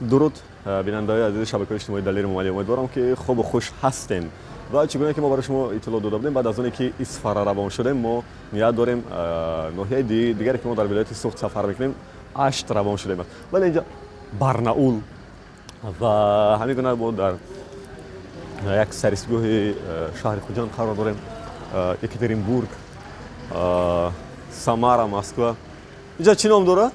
Дуруд, бинандаҳои азизи шабакаҳои иҷтимоии Далери Эмомалӣ. Умедворам, ки хубу хуш ҳастем. Ва чӣ гуна ки мо барои шумо иттилоъ дода будем, баъд аз оне ки Исфара равон шудем, мо ният дорем ноҳияи дигаре, ки мо дар вилояти Суғд сафар мекунем, Ашт равон шудем. Вале инҷа Барнаул ва ҳамин гуна мо дар як саристгоҳи шаҳри Хуҷанд қарор дорем. Екатеринбург, Самара, Москва. Инҷа чӣ ном дорад?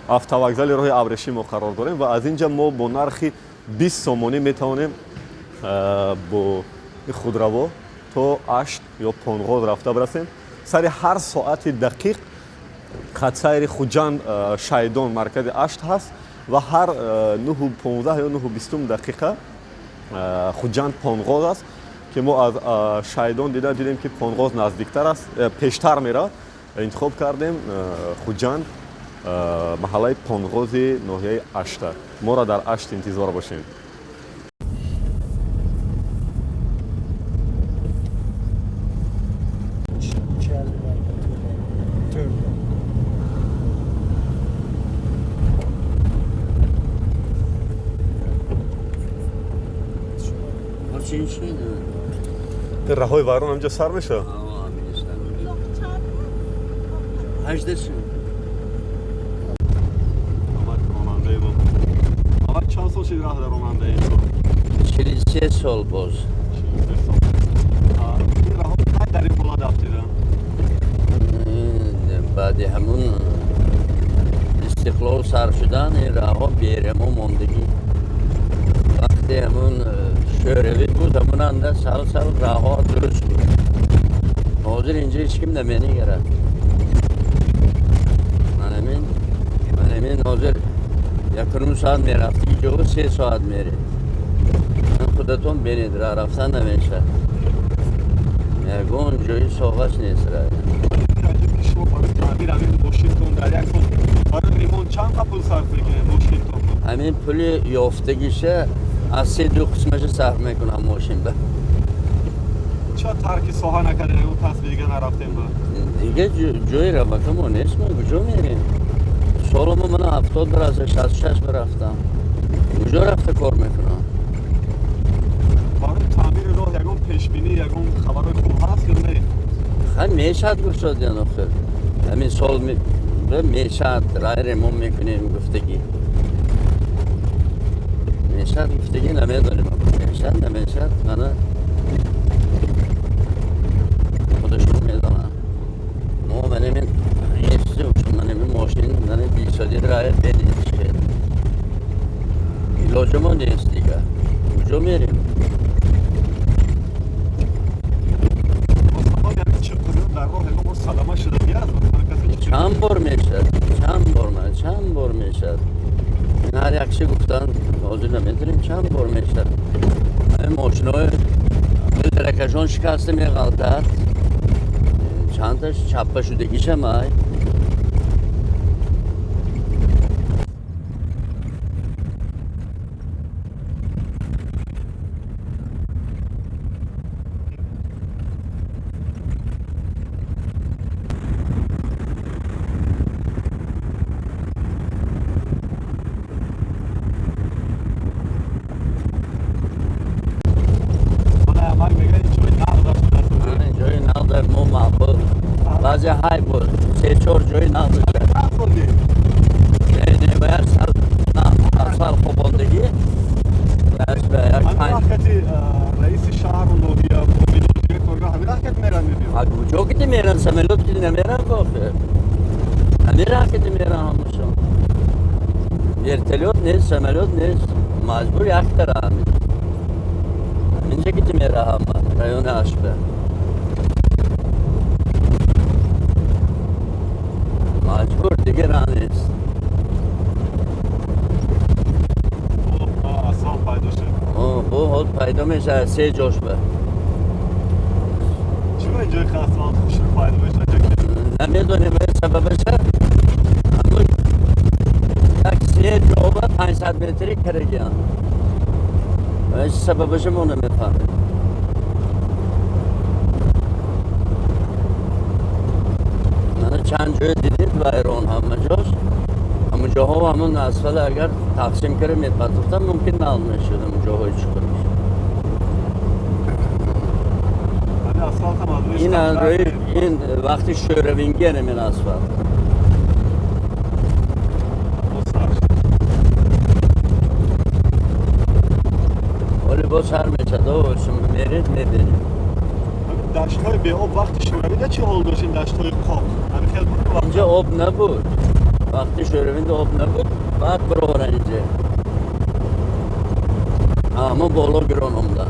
Автовокзали роҳи Абрешим мо қарор дорем ва аз инҷа мо бо нархи 20 сомонӣ метавонем бо худраво то Ашт ё Понғоз рафта бирасем. Сари ҳар соати дақиқ хатсайри Хуҷанд Шайдон маркази Ашт ҳаст ва ҳар 9:15 ё 9:20 дақиқа Хуҷанд Понғоз аст, ки мо аз Шайдон дида дидем, ки Понғоз наздиктар аст, пештар меравад. Интихоб кардем Хуҷанд, маҳаллаи Понғози ноҳияи Ашта. Моро дар Ашт интизор бошем. Раҳои вайрон ҳамҷо сар мешавад. Чанд сол шуд раҳ дар ронандаи? 43 сол боз. Ин раҳо кай дар ин ҳолат афтида? Баъди ҳамун истиқлол сар шудан ин раҳҳо берамо мондагӣ. Вақте ҳамун шӯравӣ буд, ҳамун анда сал сал раҳҳо дуруст буд. Ҳозир инҷо ҳеч ким наменигарад. Манамин ҳозир 1,5 соат мерафти, ҷо 3 соат меред. Худатон бинед, раҳ рафтан намешавад. Ягон ҷои соғаш нест раҳ. Шумо барои таъмир ҳамин мошинтон дар як сол барои ремонт чанд қа пул сарф мекунед мошинтон? Ҳамин пули ёфтагиша аз се ду қисмаша сарф мекунам мошинба. Ча тарки соҳа накардем, ягон касби дига нарафтем ба? Дига ҷои равака мо нест, мо куҷо мерем? Соламо мана 70 бираса, 66 бирафтам. Куҷо рафта кор мекунам? Барои таъмири роҳ ягон пешбинӣ, ягон хабарҳои хуб ҳаст ё не? Хай, мешавад гуфтодиан охир. Ҳамин сол мешавад, рай ремонт мекунем гуфтагӣ. Мешавад гуфтагӣ, намедонем. Мешавад, намешавад, мана худашон медонанд. Мо манамин манамин мошин мана бисоди рая бедид. Илоҷамо нест дига. Куҷо мерем? Чанд бор мешавад, чанд бор, чанд бор мешавад. Ҳар якчи гуфтан ҳозир наметонем, чанд бор мешавад. Ҳамин мошинои даракашон шикаста меғалтад, чандташ чаппа шудагишам ай. Баъзе ҳай буд, се-чор ҷои нағз. Не, бояд сал хобондагӣ. Раиси шаҳру ноҳия ҳамин раҳ меран мебиёд? Куҷо кити меран? Самолёт кити намеран охир. Ҳамин раҳ кити меран ҳамашон. Вертолёт нест, самолёт нест. Маҷбур якта раҳ ҳамин. Ҳаминҷа кити мера ҳама, райони Ашта. Маҷбур, дигар раҳ нест. Асфалт пайдо шуд. Бо ҳол пайдо мешавад се ҷош ба. Чиро ин ҷои асфалт хушрӯ пайдо мешавад? Намедонем сабабаша. Ҳамун як се ҷоба 500 метри карагиан. Сабабаша мо намефаҳмем. Мана чанд ҷоя дидед вайрон ҳама ҷош. Ҳамон Унҷоҳо ҳамон асфалт агар тақсим карда мепартофтан, мумкин нағз мешуд ҷоҳои чуқур. Ин ин вақти шӯравингерем ин асфалт. Ҳоли боз сар мешад, меред мебинед. Даштҳои беоб вақти шӯравида чӣ ҳол дошт ин даштҳои қоқ? Инҷа об набуд. Вақти шӯравида об набуд, баъд бироваран инҷа. Ама боло гирон омдан.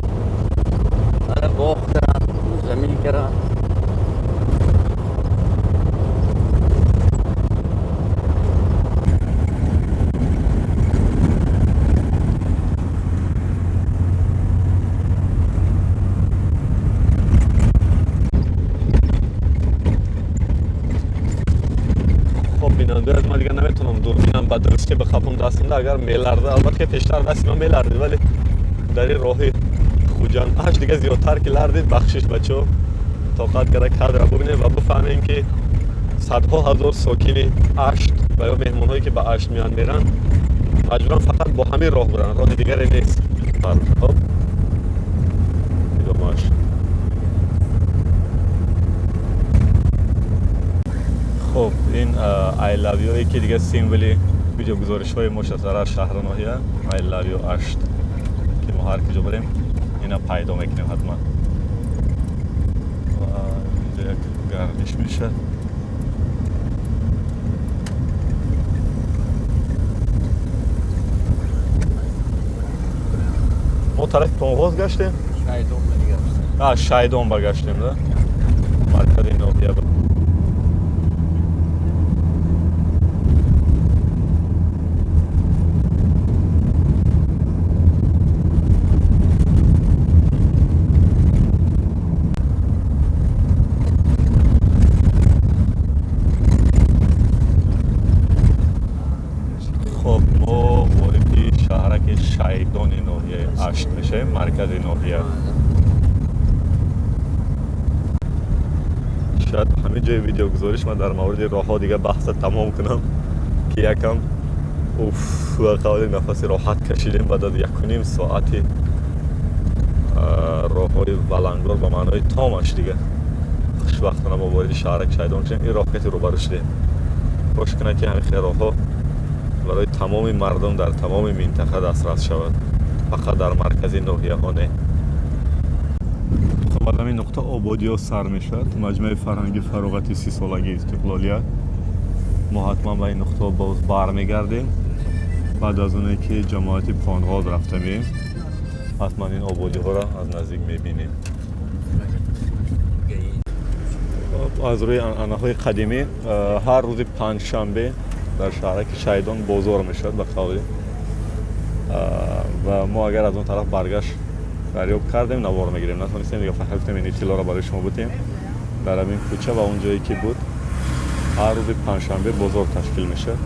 Ара боғ каран, замин каран. Бинандаи ман дигар наметавонам дурбинам ба дурустӣ бихапам дастамда, агар меларза, албатта ки пештар дасти ман меларзид, вале дар ин роҳи Хуҷанд Ашт дигар зиёдтар ки ларзид. Бахшиш бачаҳо, тоқат карда кадра бубинем ва бифаҳмем ки садҳо ҳазор сокини Ашт ва ё меҳмонҳое ки ба Ашт меянд меранд, маҷбуран фақат бо ҳамин роҳ буранд, роҳи дигаре нест. Хоб идомааш. Хоб ин I love you ки дигар символи видеогузоришҳои мо шуд дар ҳар шаҳру ноҳия. I love you Ашт ки мо ҳар куҷо барем ина пайдо мекунем ҳатман. Ва инҷо як гардиш мешавад. Мо тарафи Понғоз гаштем? Шайдон баргаштем, да? Маркази ноҳия. Хоб мо вориди шаҳраки Шайдони ноҳияи Ашт мешавем, маркази ноҳия. Шояд ҳамин ҷои видеогузориш ман дар мавриди роҳҳо дигар баҳса тамом кунам ки якам уф ба қавли нафаси роҳат кашидем баъд аз 1.5 соати роҳҳои валангор ба маънои томаш. Дигар хушбахтона мо вориди шаҳраки Шайдон шудем, ин роҳ кати рӯбарӯ шудем. Кош кунад ки ҳамин хел роҳҳо барои тамоми мардум дар тамоми минтақа дастрас шавад, фақат дар маркази ноҳияҳо не. Хоб аз ҳамин нуқта ободиҳо сар мешавад, маҷмӯаи фарҳанги фароғати 30-солагии истиқлолият. Мо ҳатман ба ин нуқта боз бармегардем баъд аз оне ки ҷамоати Понғоз рафта меем, ҳатман ин ободиҳоро аз наздик мебинем. Аз рӯи анъанаҳои қадимӣ ҳар рӯзи панҷшанбе дар шаҳраки Шайдон бозор мешавад ба қавли, ва мо агар аз он тараф баргашт дарёб кардем навор мегирем, натонистем дигар, фақат гуфтем ин иттилоъро барои шумо будем. Дар ҳамин кӯча ва он ҷое ки буд ҳар рӯзи панҷшанбе бозор ташкил мешавад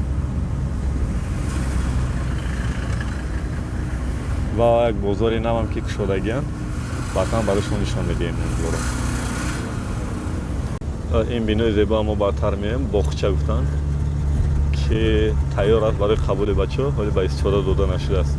ва як бозори навам ки кушодагианд, баъдан барои шумо нишон медиҳем онҷоро. Ин бинои зебоа мо баъдтар меоем, боғча гуфтанд ки тайёр аст барои қабули бачаҳо, вале ба истифода дода нашудааст.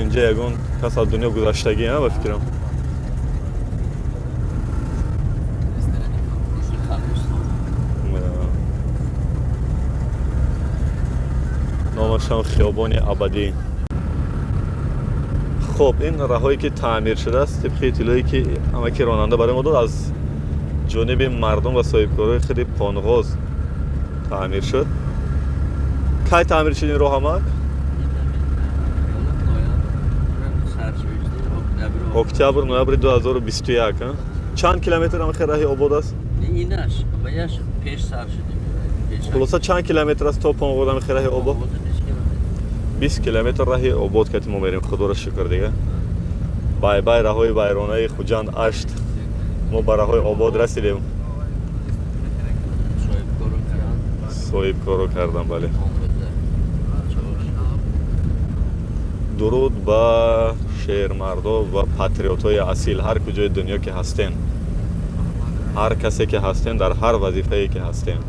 Инҷа ягон кас аз дунё гузаштагӣ ба фикрам. Номашам хиёбони абадӣ. Хоб ин раҳое ки таъмир шудааст тибқи иттилоие ки ҳамаки ронанда барои мо дод, аз ҷониби мардум ва соҳибкорои худи Понғоз таъмир шуд. Кай таъмир шуд ин роҳ ҳамак? Октябр ноябри 2021. Чанд километр ҳамахел раҳи обод аст? Хулоса чанд километр аст то Понғоз ҳамахел раҳи обод? 20 километр раҳи обод кати мо мерем, худоро шукр. Дигар бай-бай раҳои вайронаи Хуҷанд Ашт, мо ба раҳои обод расидем. Соҳибкоро кардам, бале. Дуруд ба шермардо ва патриотҳои асил ҳар куҷои дунё ки ҳастен, ҳар касе ки ҳастен, дар ҳар вазифае ки ҳастен,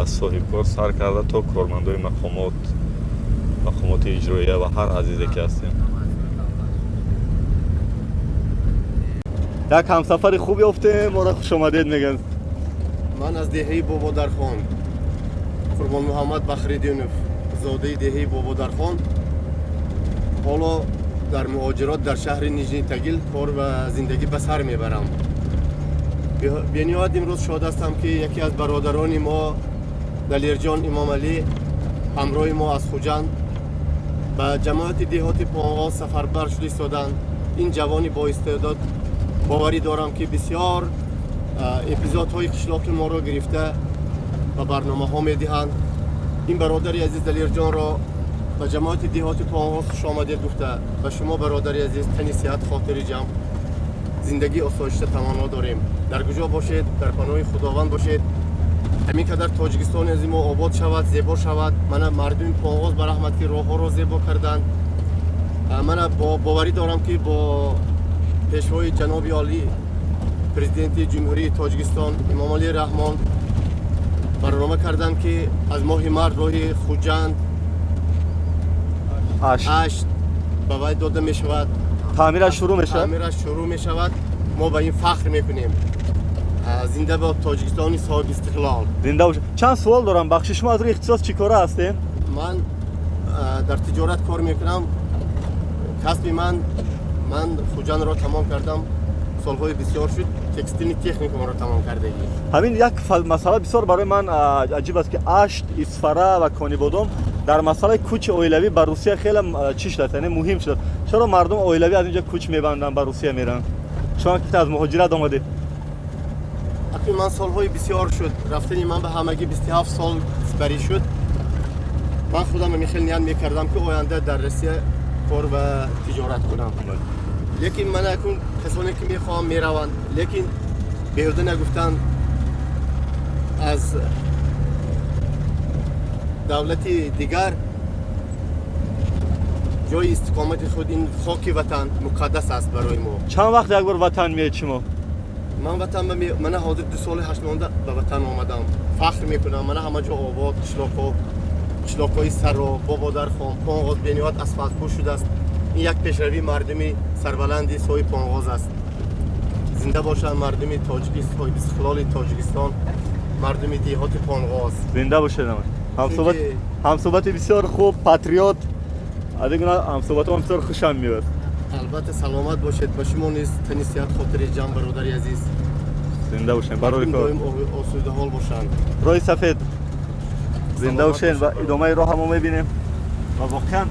аз соҳибкор сар карда то кормандои мақомоти иҷроия ва ҳар азизе ки ҳастем. Як ҳамсафари хуб ёфтем, моро хушомадед мегӯянд. Ман аз деҳаи Бободархон, Қурбонмуҳаммад Бахриддинов, зодаи деҳаи Бободархон, ҳоло дар муҳоҷирот дар шаҳри Нижний Тагил кор ва зиндагӣ ба сар мебарам. Бениҳоят имрӯз шод ҳастам, ки яке аз бародарони мо Далерҷон Имомалӣ ҳамроҳи мо аз Хуҷанд ба ҷамоати деҳоти Понғоз сафарбар шуда истоданд. Ин ҷавони боистеъдод, боварӣ дорам, ки бисёр эпизодҳои қишлоқи моро гирифта ба барномаҳо медиҳанд. Ин бародари азиз Далерҷонро ба ҷамоати деҳоти Понғоз хушомадед гуфта, ба шумо бародари азиз тани сиҳат, хотири ҷамъ, зиндагии осоишта таманно дорем. Дар куҷо бошед, дар паноҳи Худованд бошед. Ҳамин қадар Тоҷикистони азизи мо обод шавад, зебо шавад. Мана мардуми Понғоз ба раҳмат, ки роҳҳоро зебо карданд. Мана боварӣ дорам, ки бо пешвои ҷаноби олӣ президенти Ҷумҳурии Тоҷикистон Имомалӣ Раҳмон барнома карданд, ки аз моҳи март роҳи Хуҷанд Ашт ба вай дода мешавад, таъмираш шурӯъ мешавад. Таъмираш шурӯъ мешавад. Мо ба ин фахр мекунем. Зинда бод Тоҷикистони соҳиби истиқлол. Зинда бошед. Чанд суол дорам, бахши шумо аз рӯи ихтисос чӣ кора ҳастед? Ман дар тиҷорат кор мекунам. Касби ман Хуҷандро тамом кардам, солҳои бисёр шуд, текстилни техникумро тамом кардагӣ. Ҳамин як масъала бисёр барои ман аҷиб аст, ки Ашт, Исфара ва Конибодом дар масъалаи кӯчи оилавӣ ба Русия хеле чӣ шудааст, яъне муҳим шудааст. Чаро мардум оилавӣ аз инҷо кӯч мебанданд, ба Русия мераванд? Шумо ки аз муҳоҷират омадед. Акнун ман солҳои бисёр шуд, рафтани ман ба ҳамагӣ 27 сол сипарӣ шуд. Ман худам ҳамин хел ният мекардам, ки оянда дар Россия кор ва тиҷорат кунам. Лекин ман акнун касоне ки мехоҳам мераванд, лекин беҳуда нагуфтанд, аз давлати дигар ҷои истиқомати худ ин хоки ватан муқаддас аст барои мо. Чанд вақт як бор ватан меоед шумо? Ман ватан мана ҳозир 2 соли 8 монда ба ватан омадам. Фахр мекунам, мана ҳама ҷо обод, қишлоқҳои Саро, Бободархон, Понғоз бениҳоят асфалтпӯш шудааст. Ин як пешравии мардуми сарбаланди соҳиби Понғоз аст. Зинда бошанд мардуми тоҷики соҳиби истиқлоли Тоҷикистон, мардуми деҳоти Понғоз. Зинда бошед. Ҳамсӯҳбати бисёр хуб, патриот. Аз ин гуна ҳамсӯҳбатҳо бисёр хушам меояд. Албатта, саломат бошед. Ба шумо низ тани сиҳат, хотири ҷамъ, бародари азиз. Зинда бошед. Барори кор. Доим осудаҳол бошанд. Роҳи сафед. Зинда бошед ва идомаи роҳ мо мебинем. Ва воқеан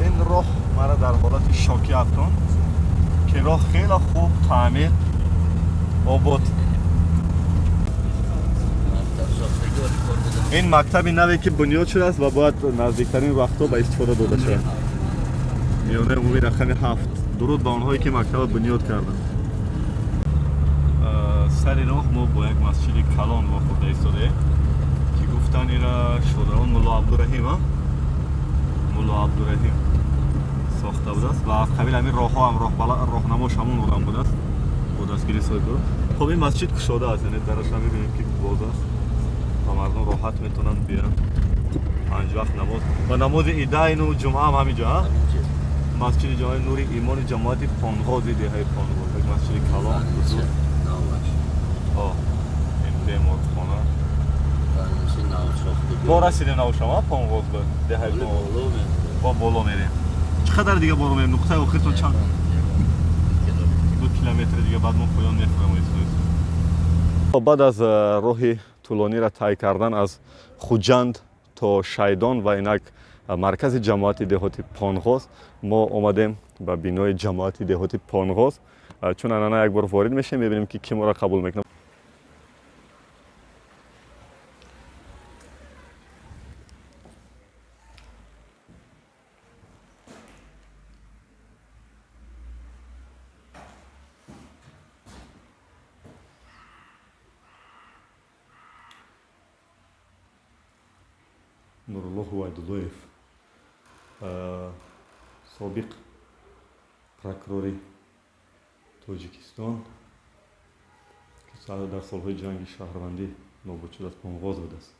ин роҳ мара дар ҳолати шокӣ афтон, ки роҳ хеле хуб таъмир, обод. Ин мактаби наве ки бунёд шудааст ва бояд наздиктарин вақтҳо ба истифода дода шавад. Миёнаи умумии рақами 7. Дуруд ба онҳое ки мактабро бунёд карданд. Сари роҳ мо бо як масҷиди калон вохӯрда истодаем, ки гуфтанд ира шодарон Мулло Абдураҳим, Мулло Абдураҳим сохта будааст ва аз қабили ҳамин роҳҳо ҳам роҳнамош ҳамон одам будааст бо дастгирии соҳибкорон. Хоб, ин масҷид кушода аст, яъне дарашро мебинем, ки боз аст ва мардум роҳат метавонанд биёянд 5 вақт намоз ва намози идайну ҷумъа ҳам ҳамин ҷо. Масҷиди ҷомеи Нури Имони ҷамоати Понғози деҳаи Понғоз, як масҷиди калон, бузург. Ин беморхона. Мо расидем навшама Понғоз ба деҳаи Понғоз. Бо боло мерем. Чӣ қадар дига боло мерем? Нуқтаи охиртон чанд? 2 километр дига, баъд мо поён мехӯрем. Баъд аз роҳи тӯлониро тай кардан аз Хуҷанд то Шайдон ва инак маркази ҷамоати деҳоти Понғоз, мо омадем ба бинои ҷамоати деҳоти Понғоз. Чун анана як бор ворид мешем, мебинем, ки ки моро қабул мекунад. Нурулло Ҳувайдуллоев, собиқ прокурори Тоҷикистон, ки дар солҳои ҷанги шаҳрвандӣ нобуд шуд, аз Понғоз будааст.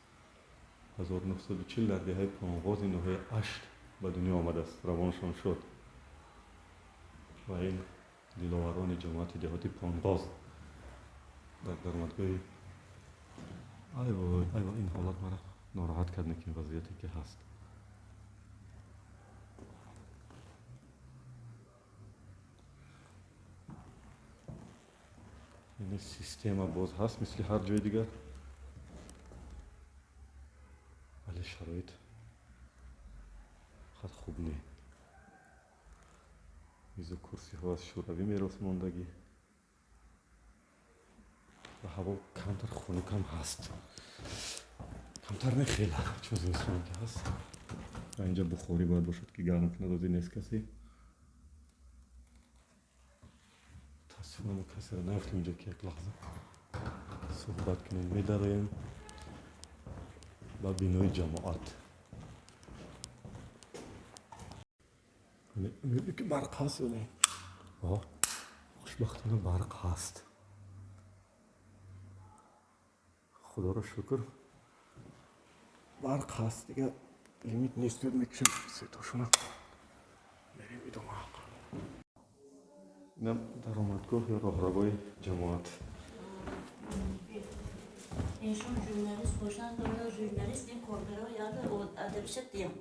1940 дар деҳаи Понғози ноҳияи Ашт ба дунё омадааст, равоншон шуд. Ва ин диловарони ҷамоати деҳоти Понғоз дар даромадгоҳи ай вой, ай вой, ин ҳолат мара нороҳат кард, лекин вазъияте ки ҳаст. Яъне система боз ҳаст мисли ҳар ҷои дигар, вале шароит фақат хуб не. Мизу курсиҳо аз шӯравӣ мерос мондагӣ ва ҳаво камтар хунукам ҳаст, камтар не, хела, чун зимистон ки ҳаст. Ва инҷа бухорӣ бояд бошад, ки гарм кунад, ози нест касе. Мутаассифона мо касеро наёфтем инҷо, ки як лаҳза суҳбат кунем. Медароем ба бинои ҷамоат. Ки барқ ҳаст ё не? Хушбахтона барқ ҳаст, худоро шукр, барқ ҳаст, дига лимит нест. Мекушем светошона, мерем идома. Инам даромадгоҳ ё роҳравои ҷамоат. Иншон журналист бошанд, журналист ин коргаро яда адабиша тиям.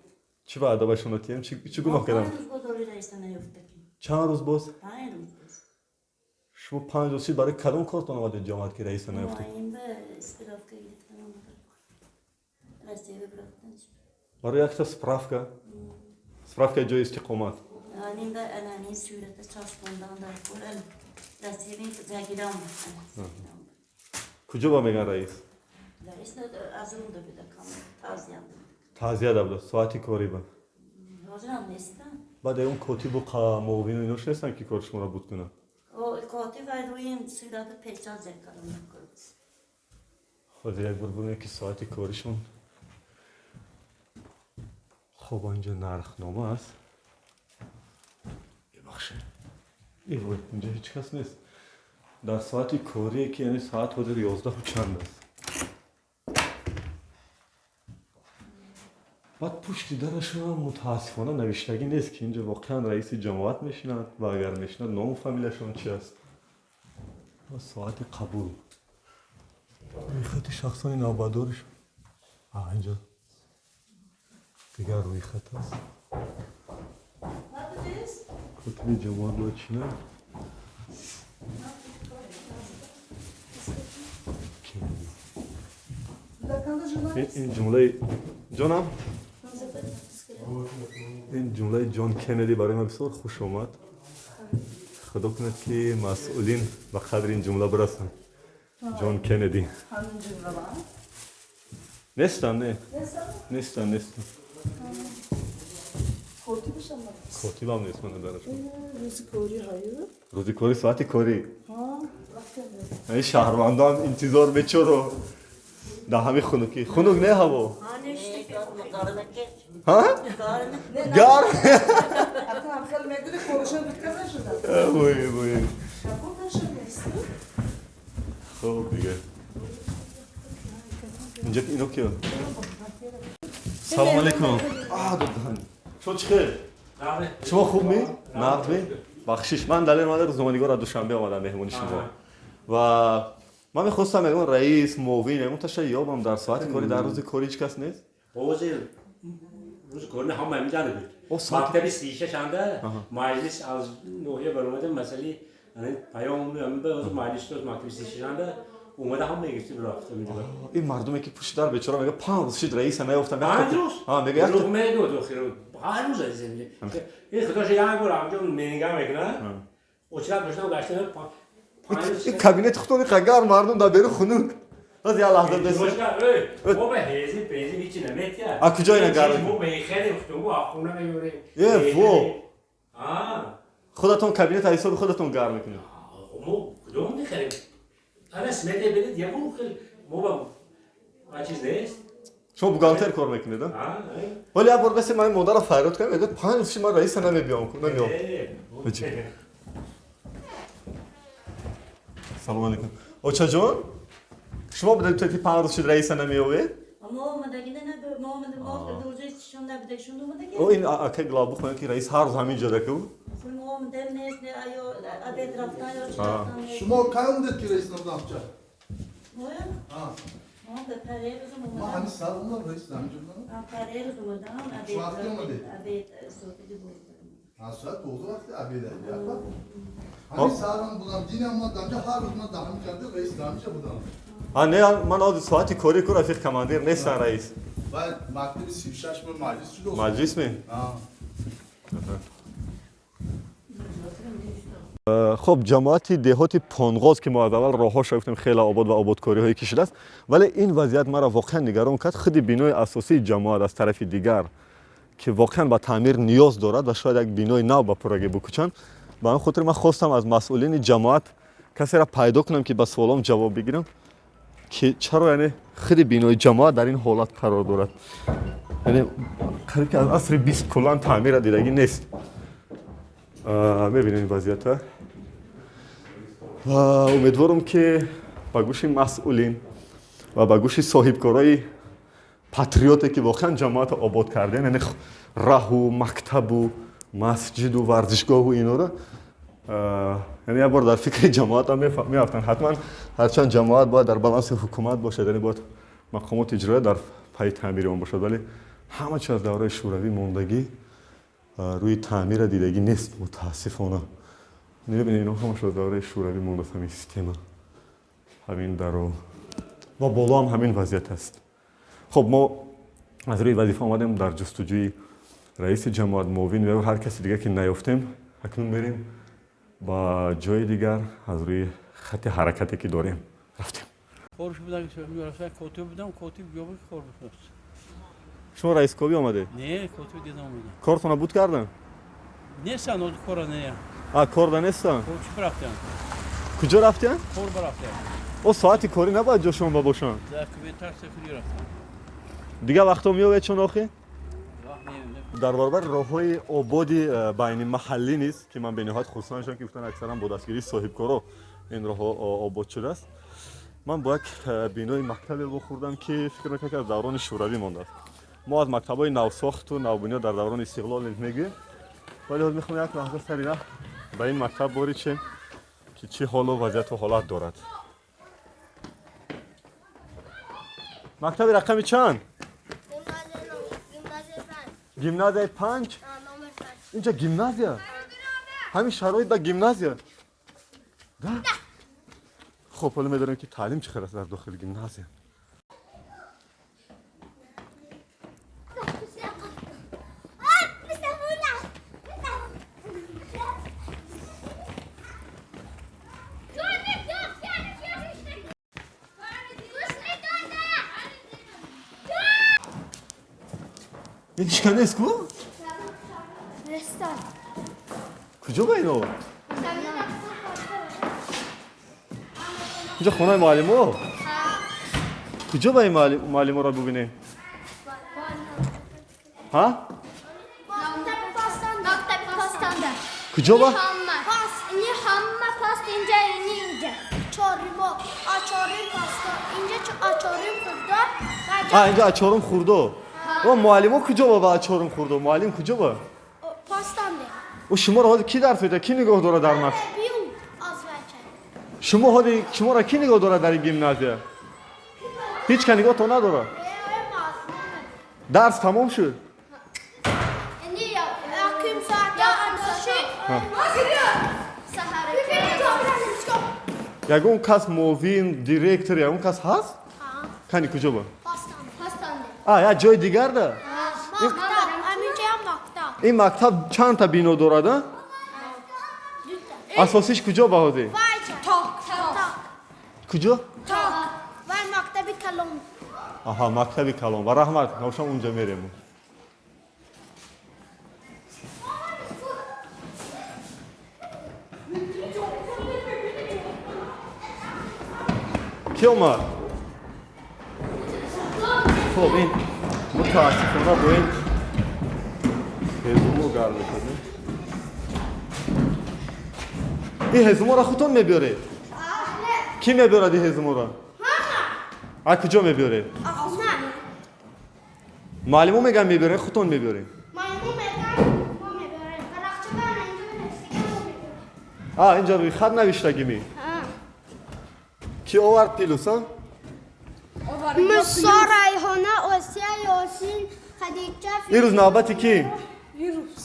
Чӣ ба адабашона тиям? Чӣ гуноҳ кардам? 5 рӯз боз ори раиса наёфтаким. Чанд рӯз боз? 5 рӯз боз. Шумо 5 рӯз шид, барои кадом кортон омадед ҷамоат, ки раиса наёфтед? Муайин ба справка гирифтан омадам. Россия рафтан. Барои якта справка? Справкаи ҷои истиқомат. Анин ба анани сурата часпондан дар кор Россия загирам. Куҷо ба меган раис? Раис аз он да буда, кам тазия. Тазия да буда, соати корӣ ба. Ҳозирам нестам. Баъд он котибу муовину инош нестанд, ки кори шуморо буд кунанд? Котиб вай рӯи сурата печат зер кардам. Ҳозир як бор бубинем, ки соати коришон. Хоб, инҷо нархнома аст. Бибахшед. Эй вой, инҷо ҳеҷ кас нест. Дар соати корие, ки яъне соат ҳозир 11 чанд аст. Баъд пушти дарашонам мутаассифона навиштагӣ нест, ки инҷо воқеан раиси ҷамоат мешинад ва агар мешинад, ному фамилияшон чи аст ва соати қабул. Рӯйхати шахсони навбатдориш. Инҷо дигар рӯйхат аст. Котиби ҷамоат бояд чинад? Ин ҷумлаи ҷонам, ин ҷумлаи Ҷон Кеннеди барои ман бисёр хуш омад. Худо кунад, ки масъулин ба қадри ин ҷумла бирасанд. Ҷон Кеннеди. Нестам, не, нестам, нестам. Котибам нест мана дарашон. Рӯзи корӣ, соати корӣ. Ин шаҳрвандон интизор бечоро дар ҳамин хунукӣ. Хунук не ҳаво? Гарм. Вой, вой. Хоб, дига инҷа ино киё? Салом алейкум. Шумо чӣ хел? Шумо хуб ми? Нағз ми? Бахшиш, ман Далер омада, рӯзноманигор, аз Душанбе омадам меҳмони шумо ва ман мехостам ягон раис, муовин, ягон таша ёбам дар соати корӣ. Дар рӯзи корӣ ҳеҷ кас нест? Ҳозир рӯзи корӣ ҳама ҳаминҷа буд. Мактаби 36-анда маҷлис аз ноҳия баромада, масъалаи паём маҷлис мактаби 36-анда омада, ҳама гирифта рафта. Ин мардуме, ки пушти дар бечора, мега 5 рӯз шид, раиса наёфтам. 5 рӯз дурӯғ мегӯяд, охир ҳар рӯз ин худоша як бор ҳамҷо менига мекунад, очрат доштам гаштам. Ин кабинети худтон иқа гарм, мардум дар берун хунук. Ҳоз як лаҳза бес. Мо ба ҳезим пезим ҳичи наметиҳад. А куҷо ина гарм? Мо мехерем, худтон хона меёрем. Е во, худатон кабинет аз ҳисоби худатон гарм мекунед? Мо кудом мехерем? Ана смете бинед, ягон хел мо ба чиз нест. Шумо бухгалтер кор мекунед, а? Вале як бор басе ман модарро фарёд кардам, мегӯяд 5 рӯз шуд ман раиса намебиём, намеём. Салом алейкум. Очаҷон, шумо будед ки 5 рӯз шуд раиса намеёвед? О, ин акай главбух мегӯяд ки раис ҳар рӯз ҳамин ҷода ку? Шумо кай омадед ки раис набудам ча? Ман ҳамин сар омадам, раис ҳамин ҷо будам. Чӣ вақте омадед? Соат 12 вақти обед аст. Ҳамин сарам будам, динам ман дамҷа ҳар рӯз ман даҳам карда раис дамҷа будам. А не, ман ҳозир соати корӣ ку рафиқ командир нестан раис. Баъд мактаби 36 мо маҷлис шуд. Маҷлис ме? Хуб, ҷамоати деҳоти Понғоз ки мо аз аввал роҳҳоша гуфтем хеле обод ва ободкориҳое ки шудааст, вале ин вазъият маро воқеан нигарон кард. Худи бинои асосии ҷамоат аз тарафи дигар ки воқеан ба таъмир ниёз дорад ва шояд як бинои нав ба пуррагӣ бикӯчанд. Ба ҳамин хотир ман хостам аз масъулини ҷамоат касеро пайдо кунам ки ба суолом ҷавоб бигирам ки чаро яъне худи бинои ҷамоат дар ин ҳолат қарор дорад. Яъне қариб ки аз асри 20 куллан таъмира дидагӣ нест. Мебинем ин вазъията ва умедворам ки ба гӯши масъулин ва ба гӯши соҳибкорои патриоте ки воқеан ҷамоатро обод кардем, яъне раҳу мактабу масҷиду варзишгоҳу инора, яъне як бор дар фикри ҷамоатам меафтанд. Ҳатман ҳарчанд ҷамоат бояд дар баланси ҳукумат бошад, яъне бояд мақомоти иҷроия дар пайи таъмири он бошад, вале ҳама чиз аз давраи шӯравӣ мондагӣ рӯи таъмира дидагӣ нест мутаассифона. Мебинед ино ҳамаш аз давраи шӯравӣ мондааст, ҳамин система, ҳамин даро ва боло ҳам ҳамин вазъият аст. Хуб, мо аз рӯи вазифа омадем дар ҷустуҷӯи раиси ҷамоат, муовин ва ҳар каси дигар ки наёфтем. Акнун мерем ба ҷои дигар аз рӯи хати ҳаракате ки дорем. Рафтем. Котиб будам, котиб ҷоби кор бикунад. Шумо раискобӣ омадед? Не, котиб дидам омадам. Кортона буд кардан? Нестан, ҳозир кора не. А, корда нестан? Чӣ рафтан? Куҷо рафтан? Кор барафтан. О, соати корӣ набояд ҷо шумо бошанд? Дар кабинет куҷо рафтан? Дигар вақтҳо меояд чун охи? Дар баробари роҳҳои ободи байни маҳаллӣ низ ки ман бениҳоят хурсанд шудам ки гуфтан аксаран бо дастгирии соҳибкоро ин роҳҳо обод шудааст, ман бо як бинои мактабе вохӯрдам ки фикр мекунам ки аз даврони шӯравӣ мондааст. Мо аз мактабҳои навсохту навбунёд дар даврони истиқлол низ мегӯем, вале ҳозир мехоҳам як лаҳза сари раҳ ба ин мактаб ворид шем ки чӣ ҳолу вазъияту ҳолат дорад. Мактаби рақами чанд? Гимназияи 5? Инҷа гимназия? Ҳамин шароит ба гимназия? Да? Хуб, ҳоло медонем ки таълим чӣ хел аст дар дохили гимназия. Ин чӣ нест ку? Куҷо ба ино? Инҷо хонаи муаллимо? Куҷо ба ин муаллиморо бубинем? Ҳа? Куҷо ба? Ҳама паст инҷа, ини инҷа. Чоримо, ачорим паста. Инҷа ачорим хурдо. А, инҷа ачорим хурдо. О, муаллимо куҷо ба ачорим хурдо? Муаллим куҷо ба? Пастанде. О, шуморо ҳозир кӣ дарс медиҳад? Кӣ нигоҳ дорад дар мактаб? Шумо ҳозир шуморо кӣ нигоҳ дорад дар ин гимназия? Ҳеҷ ка нигоҳтон надорад? Дарс тамом шуд? Ягон кас муовин, директор, ягон кас ҳаст? Кани куҷо ба? А, як ҷои дигар да? Ин мактаб чандта бино дорад, а? Асосиш куҷо ба ҳозир? Куҷо? Аҳа, мактаби калон. Ва раҳмат, навшам унҷа мерем. Кӣ омад? Хуб, ин мутаассифона бо ин ҳезумо гарм мекардем. Ин ҳезуморо худтон мебиёред? Кӣ мебиёрад ин ҳезуморо? А куҷо мебиёред? Муаллимо мегӯянд мебиёред, худтон мебиёред? А инҷа рӯи хат навиштагӣ ми? Кӣ овард пилус, а? Мусо, Райҳона, Осия, Ёсин, Хадича. Ин рӯз навбати кӣ?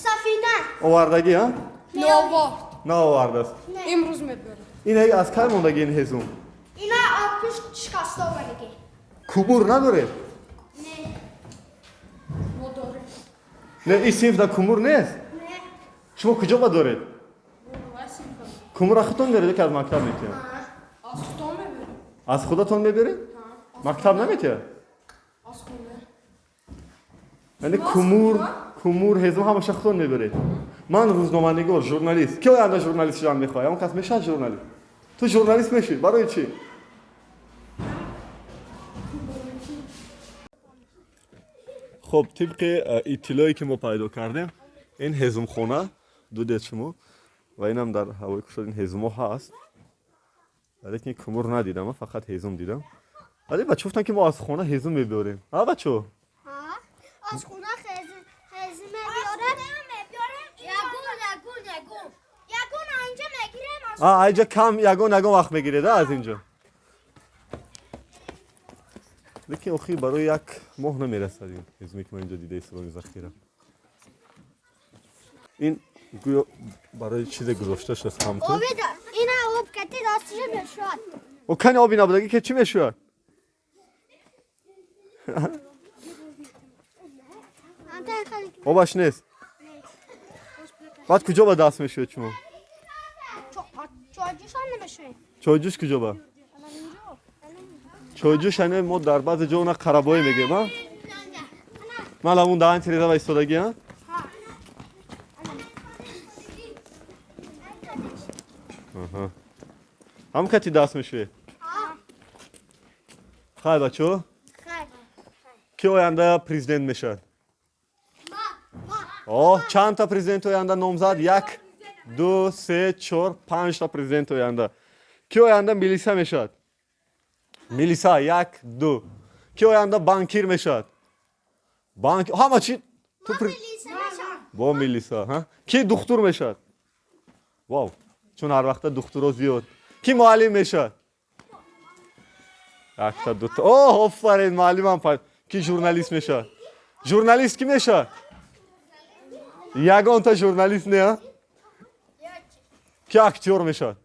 Сафина. Овардагӣ, а? Наовард. Наовардааст. Имрӯз мебарад. Ин аз кай мондагӣ ин ҳезум? Ина пушт шикаста омадагӣ. Кубур надоред? Не. Мо дорем. Не, ин синфда кумур нест? Не. Шумо куҷо ба доред? Кумура худтон меред, ки аз мактаб метиҳад? Аз худтон мебарем. Аз худатон меберед? Мактаб наметиҳад? Аз хона. Яъне кумур, кумур, ҳезум ҳамаша худтон меберед. Ман рӯзноманигор, журналист. Ки оянда журналист шудан мехоҳад? Он кас мешавад журналист. Ту журналист мешӣ? Барои чӣ? Хуб, тибқи иттилое ки мо пайдо кардем, ин ҳезумхона дудед шумо ва инам дар ҳавои кушод ин ҳезумо ҳаст. Лекин кумур надидам, ман фақат ҳезум дидам. Вале бача гуфтанд, ки мо аз хона ҳезум мебиёрем. А бачо? Аз хона ҳезум мебиёрем. Ягон, ягон, ягон. Ягон инҷа мегирем. А, инҷа кам ягон ягон вақт мегиред, аз инҷо. Лекин охир барои як моҳ намерасад ин ҳезуме, ки ман инҷо дида истодам, захира. Ин гӯё барои чизе гузошта шудааст ҳамту. Ина об кати дастша мешавад. О, кани оби набудагӣ ки чӣ мешавад? Обаш нест. Баъд куҷо ба даст мешавед шумо? Чойҷӯшам намешавем. Чойҷӯш куҷо ба? Чойҷӯш ане мо дар баъзе ҷо она қарабоӣ мегӯем, а? Ман ламун даҳан тиреза ва истодагӣ, а? Ҳам кати даст мешавед? Хай, бачо? Ки оянда президент мешавад? О, чандта президенти оянда номзад? Як, ду, се, чор, панҷта президенти оянда. Ки оянда милиса мешавад? Милиса, як, ду. Ки оянда банкир мешавад? Банк, ҳама чи? Бо милиса, ки духтур мешавад? Вау, чун ҳар вақта духтуро зиёд. Ки муаллим мешавад? Якта, дута. О, офарин, муаллимам. Ки журналист мешавад? Журналист ки мешавад? Ягонта журналист не, а? Ки актёр мешавад?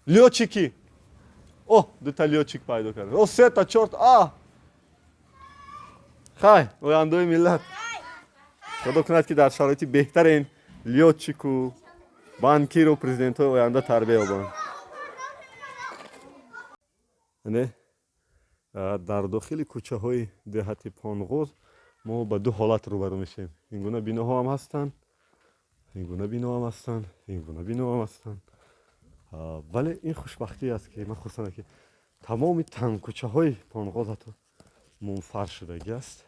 Лётчик ки? О, дута лётчик пайдо кард. О, сета, чорта. А! Хай, ояндаи миллат. Худо кунад, ки дар шароити беҳтаре ин лётчику, банкиру президентҳои оянда тарбия ёбанд. Яъне дар дохили кӯчаҳои деҳати Понғоз мо ба ду ҳолат рӯбарӯ мешавем. Ин гуна биноҳо ҳам ҳастанд, ин гуна бино ҳам ҳастанд, ин гуна бино ҳам ҳастанд. Вале ин хушбахтӣ аст, ки ман хурсандам, ки тамоми тангкӯчаҳои Понғоз ҳатто мунфарш шудагӣ аст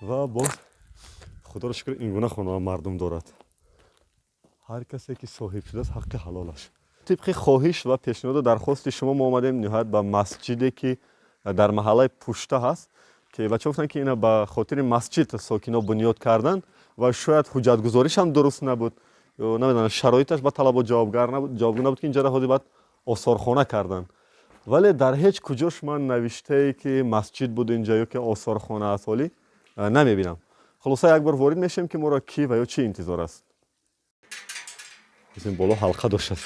ва боз худоро шукр, ин гуна хонаҳо мардум дорад. Ҳар касе ки соҳиб шудааст, ҳаққи ҳалолаш. Тибқи хоҳиш ва пешниҳоду дархости шумо мо омадем ниҳоят ба масҷиде, ки дар маҳаллаи Пушта ҳаст, ки бачаҳо гуфтанд, ки ина ба хотири масҷид сокино бунёд карданд ва шояд ҳуҷҷатгузориш ҳам дуруст набуд ё намедонам, шароиташ ба талабот ҷавобгар набуд, ҷавобгӯ набуд, ки инҷара ҳозир баъд осорхона карданд. Вале дар ҳеҷ куҷош ман навиштае, ки масҷид буд инҷа ё ки осорхона аст, ҳолӣ намебинам. Хулоса, як бор ворид мешавем, ки моро кӣ ва ё чӣ интизор аст. Ин боло ҳалқа доштааст.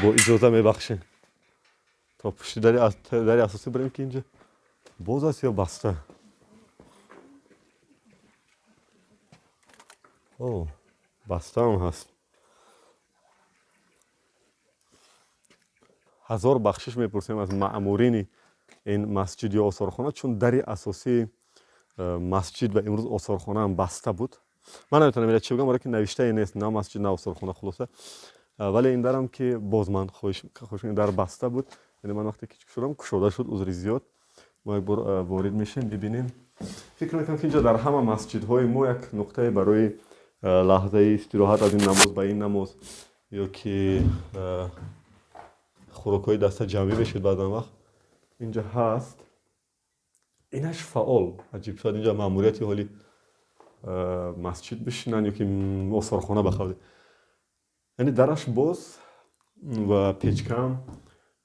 Бо иҷоза, мебахшем, то пушти дари асосӣ бирем, ки инҷа боз аст ё баста. О, бастаам ҳаст. Ҳазор бахшиш мепурсем аз маъмурини ин масҷид ё осорхона, чун дари асосии масҷид ва имрӯз осорхонаам баста буд. Ман наметавонам ила чӣ бигӯям, барои ки навиштае нест, на масҷид, на осорхона. Хулоса, вале ин дарам ки боз ман хоҳиш, дар баста буд. Яъне ман вақте ки шудам, кушода шуд. Узри зиёд. Мо як бор ворид мешем, бибинем. Фикр мекунам, ки инҷо дар ҳама масҷидҳои мо як нуқтае барои лаҳзаи истироҳат аз ин намоз ба ин намоз ё ки хӯрокҳои даста ҷамъӣ мешуд баъзан вақт, инҷо ҳаст. Инаш фаъол аҷиб, шояд инҷо маъмурияти ҳоли масҷид бишинанд ё ки осорхона ба қавли, яъне дараш боз ва печкаам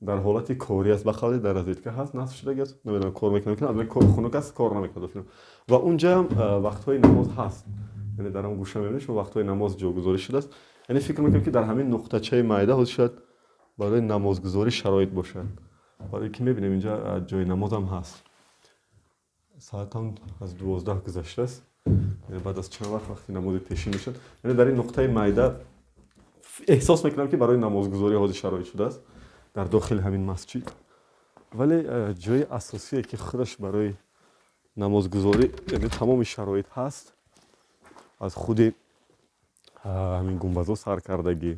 дар ҳолати корӣ аст, ба қавли дар розетка ҳаст, насб шудагӣ аст. Намедонам, кор мекунад, аз кор хунук аст, кор намекунад. Ва унҷаам вақтҳои намоз ҳаст, яъне дар он гӯша мебинед шумо, вақтҳои намоз ҷогузорӣ шудааст. Яъне фикр мекунам, ки дар ҳамин нуқтачаи майда ҳозир шояд барои намозгузорӣ шароит бошад, барои ки мебинем инҷа ҷои намозам ҳаст. Соатам аз 12 гузаштааст, баъд аз чанд вақт вақти намози пешин мешавад. Яъне дар ин нуқтаи майда эҳсос мекунам, ки барои намозгузорӣ ҳозир шароит шудааст дар дохили ҳамин масҷид. Вале ҷои асосие, ки худаш барои намозгузорӣ, яъне тамоми шароит ҳаст, аз худи ҳамин гумбазо саркардагӣ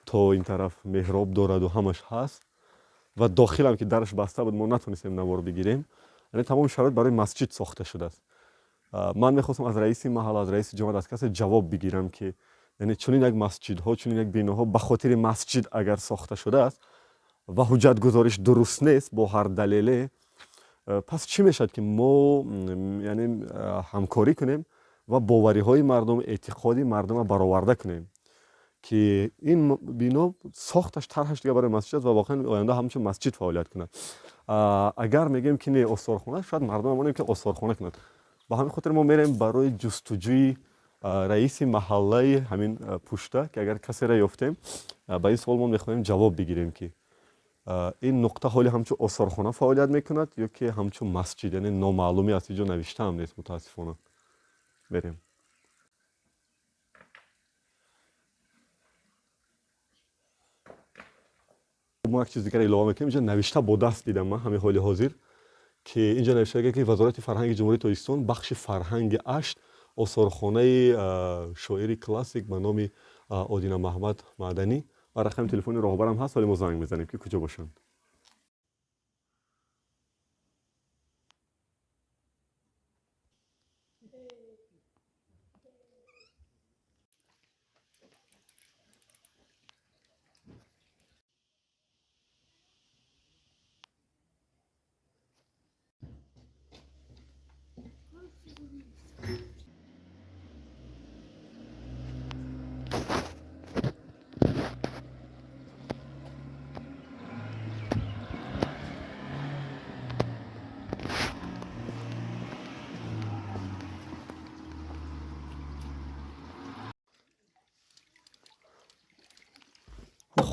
то ин тараф меҳроб дораду ҳамаш ҳаст ва дохилам, ки дараш баста буд, мо натонистем навор бигирем. Яъне тамоми шароит барои масҷид сохта шудааст. Ман мехостам аз раиси маҳалла, аз раиси ҷамоат, аз касе ҷавоб бигирам, ки яъне чунин як масҷидҳо, чунин як биноҳо ба хотири масҷид агар сохта шудааст ва ҳуҷҷатгузориш дуруст нест бо ҳар далеле, пас чӣ мешавад, ки мо яъне ҳамкорӣ кунем ва бовариҳои мардум, эътиқоди мардумро бароварда кунем, ки ин бино сохташ, тарҳаш дига барои масҷид аст ва воқеан оянда ҳамчун масҷид фаъолият кунад. Агар мегӯем, ки не, осорхона, шояд мардум монем, ки осорхона кунад. Ба ҳамин хотир мо мерем барои ҷустуҷӯи раиси маҳаллаи ҳамин пушта, ки агар касеро ёфтем, ба ин суол мо мехоҳем ҷавоб бигирем, ки ин нуқта ҳоли ҳамчун осорхона фаъолият мекунад ё ки ҳамчун масҷид. Яъне номаълумӣ аст, инҷо навиштаам нест, мутаассифона. Мерем. Мо як чиз дигар илова мекунем. Инҷо навишта бо даст дидам ман ҳамин ҳоли ҳозир, ки инҷо навишта, ки Вазорати фарҳанги Ҷумҳурии Тоҷикистон, бахши фарҳанги Ашт, осорхонаи шоири классик ба номи Одина Маҳмад Маъданӣ, ва рақами телефони роҳбарам ҳаст. Ҳоли мо занг мезанем, ки куҷо бошанд.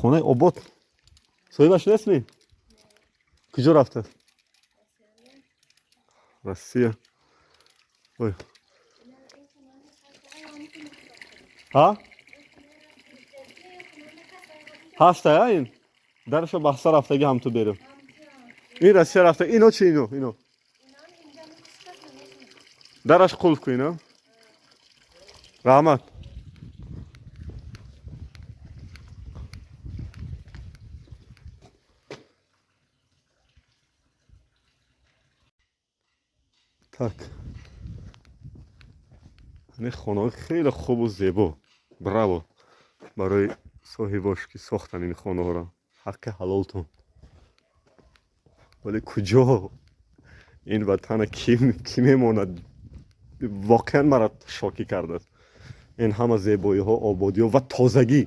Хонаи обод, соҳибаш нестми? Куҷо рафтааст? Россия. Ой, ҳа, ҳастая, ин дараша баста рафтаги, ҳамту беру. Ин Россия рафта. Ино чи? Ино дараш қулф ку. Ино, раҳмат. Так, ин хонаҳои хеле хубу зебо. Браво барои соҳибош, ки сохтан ин хонаҳоро, ҳаққи ҳалолтон. Вале куҷо ин ватана кӣ мемонад? Воқеан мара шокӣ кардааст ин ҳама зебоиҳо, ободиҳо ва тозагӣ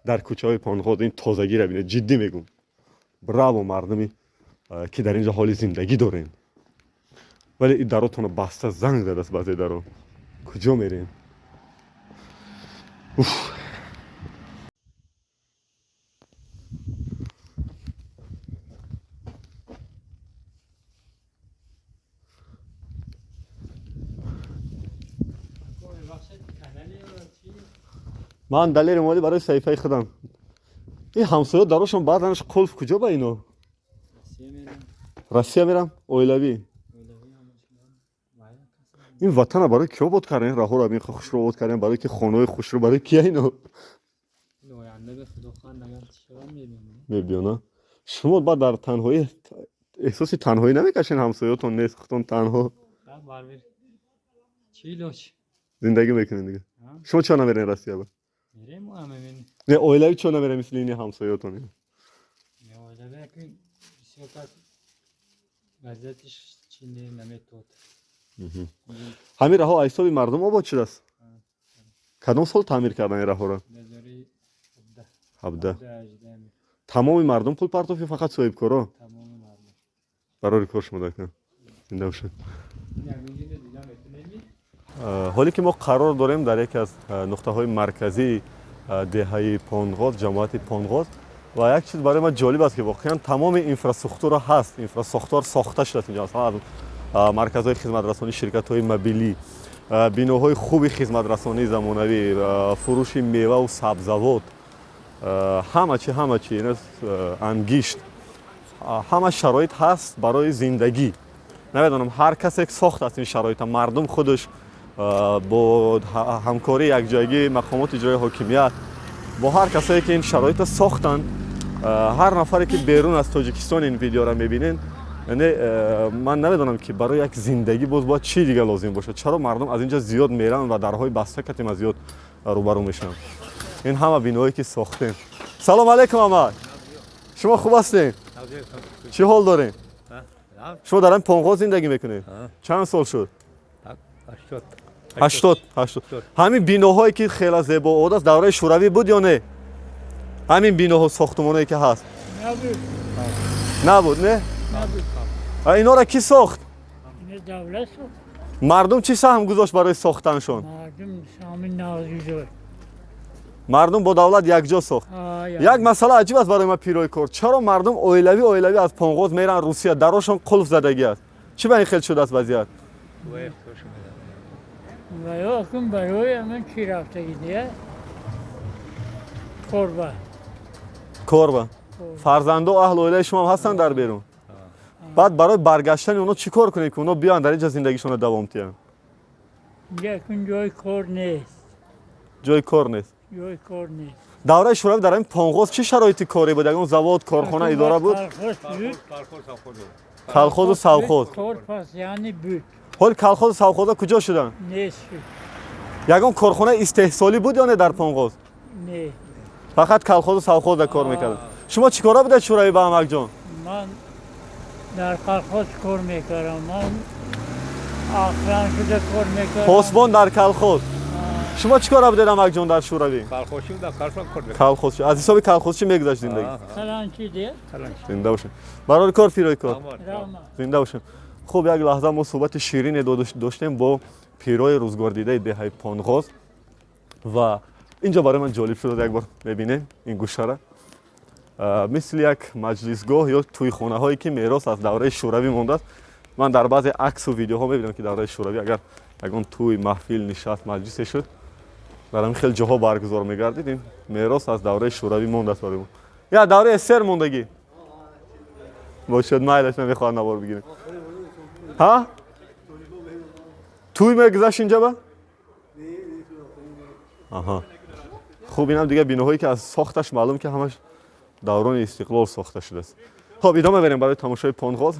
дар кӯчаҳои Панғоз. Ин тозагиро бинед, ҷиддӣ мегӯм, браво мардуми, ки дар ин ҷо ҳоли зиндагӣ дорем. Вале ин даротонро баста, занг задааст баъзе даро. Куҷо мерем? Уф. Ман Далери Эмомалӣ, барои саҳифаи худам. Ин ҳамсоя дарошон баъданаш қулф, куҷо ба ино? Россия мерам, оилавӣ. Ин ватана барои ки обод кардем? Раҳоро ин хушро обод кардем, барои ки хонаҳои хушро барои кия ино мебиёна? Шумо баъд дар танҳоӣ Эҳсоси танҳоӣ намекашен? Ҳамсоётон нест, худтон танҳо зиндагӣ мекунед дига. Шумо чиро намерен Россия ба? Не, оилавӣ чиро намерен, мисли ини ҳамсоётон? Ҳамин раҳо аз ҳисоби мардум обод шудааст? Кадом сол таъмир кардан ин раҳоро? 17. Тамоми мардум пул партофт ё фақат соҳибкоро? Барори кор шумо дакна. Зинда бошед. Ҳоле ки мо қарор дорем дар яке аз нуқтаҳои марказии деҳаи Понғоз, ҷамоати Понғоз, ва як чиз барои ман ҷолиб аст, ки воқеан тамоми инфраструктура ҳаст, инфрасохтор сохта шудааст инҷо, масалан аз марказҳои хизматрасонии ширкатҳои мобилӣ, биноҳои хуби хизматрасонии замонавӣ, фурӯши меваву сабзавот, ҳама чи, ҳама чи, ангишт, ҳама шароит ҳаст барои зиндагӣ. Намедонам, ҳар касе сохтааст ин шароита, мардум худаш бо ҳамкории якҷоягии мақомоти иҷроии ҳокимият, бо ҳар касое ки ин шароита сохтанд. Ҳар нафаре ки берун аз Тоҷикистон ин видеоро мебинен, яъне ман намедонам, ки барои як зиндагӣ боз бояд чӣ дига лозим бошад. Чаро мардум аз инҷа зиёд мераванд ва дарҳои баста катем аз зиёд рӯбарӯ мешаванд? Ин ҳама биноҳое ки сохтем. Салом алейкум, амак, шумо хуб ҳастед? Чӣ ҳол дорем? Шумо дар ҳамин Понғоз зиндагӣ мекунед? Чанд сол шуд? 80, 80. Ҳамин биноҳое ки хеле зебообод аст, давраи шӯравӣ буд ё не? Ҳамин биноҳо, сохтумоное ки ҳаст, набуд? Не, инҳоро кӣ сохт? Мардум чӣ саҳм гузошт барои сохтаншон? Мардум бо давлат якҷо сохт. Як масъала аҷиб аст барои ман, пирои кор: чаро мардум оилавӣ оилавӣ аз Понғоз мераванд Русия, дарошон қулф задагӣ аст? Чӣ ба ин хел шудааст вазъият? Барои ҳамин чӣ рафтагӣ дия, корба. Корба. Фарзандо, аҳлу оилаи шумо ҳам ҳастанд дар берун? Баъд барои баргаштани онҳо чӣ кор кунед, ки онҳо биёянд, дар инҷа зиндагишонро давом диҳанд? Якун ҷои кор нест. Ҷои кор нест. Ҷои кор нест. Давраи шӯравӣ дар ҳамин Понғоз чӣ шароити корӣ буд? Ягон завод, корхона, идора буд? Колхозу совхоз. Кор пас яъне буд. Ҳоли колхозу совхоза куҷо шуданд? Нест шуд. Ягон корхонаи истеҳсолӣ буд ё не дар Понғоз? Не. Фақат колхозу совхоза кор мекарданд. Шумо чӣ кора будед шӯравӣ ба, амакҷон? Ман дар колхоз кор мекардам, ман охран шуда кор мекардам. Посбон дар колхоз. Шумо чӣ кора будед, амакҷон, дар шӯравӣ? Колхозчи. Аз ҳисоби колхозчӣ мегузашт зиндагӣ? Зинда бошед, барори кор, пирои кор, зинда бошед. Хуб, як лаҳза мо суҳбати ширине доштем бо пирои рӯзгордидаи деҳаи Понғоз ва инҷо барои ман ҷолиб шуд. Як бор мебинем ин гӯшара, мисли як маҷлисгоҳ ё тӯйхонаҳое ки мерос аз давраи шӯравӣ мондааст. Ман дар баъзе аксу видеоҳо мебинам, ки давраи шӯравӣ агар ягон тӯй, маҳфил, нишаст, маҷлисе шуд, дар ҳамин хел ҷоҳо баргузор мегардид. Ин мерос аз давраи шӯравӣ мондааст барои мо, я давраи СССР мондагӣ бошад. Майлаш, намехоҳад навор бигирем. Ҳа, тӯй мегузашт инҷа ба? Аҳа, хуб, инам дига биноҳое ки аз сохташ маълум, ки ҳамаш даврони истиқлол сохта шудааст. Хуб, идома берем барои тамошои Понғоз,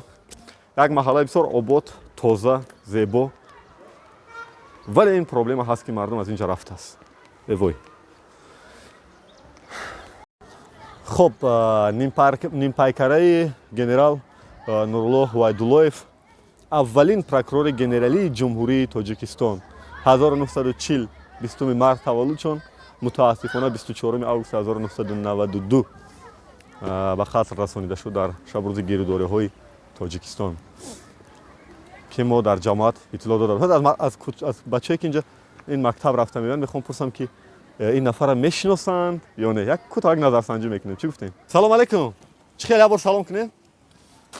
як маҳаллаи бисёр обод, тоза, зебо, вале ин проблема ҳаст, ки мардум аз инҷа рафтааст. Эвой. Хуб, нимпайкараи генерал Нуруллоҳ Ҳувайдуллоев, аввалин прокурори генералии Ҷумҳурии Тоҷикистон, 1940 20 март таваллуд шуд, мутаассифона 24 август 1992 ба қатл расонида шуд дар шабрӯзи гирудориҳои Тоҷикистон, ки мо дар ҷамоат иттилоъ додам. Аз бачае ки инҷа ин мактаб рафта меоянд, мехоҳам пурсам, ки ин нафарро мешиносанд ё не. Як кӯтоҳ як назарсанҷӣ мекунем. Чӣ гуфтем? Салом алейкум. Чӣ хел, як бор салом кунем.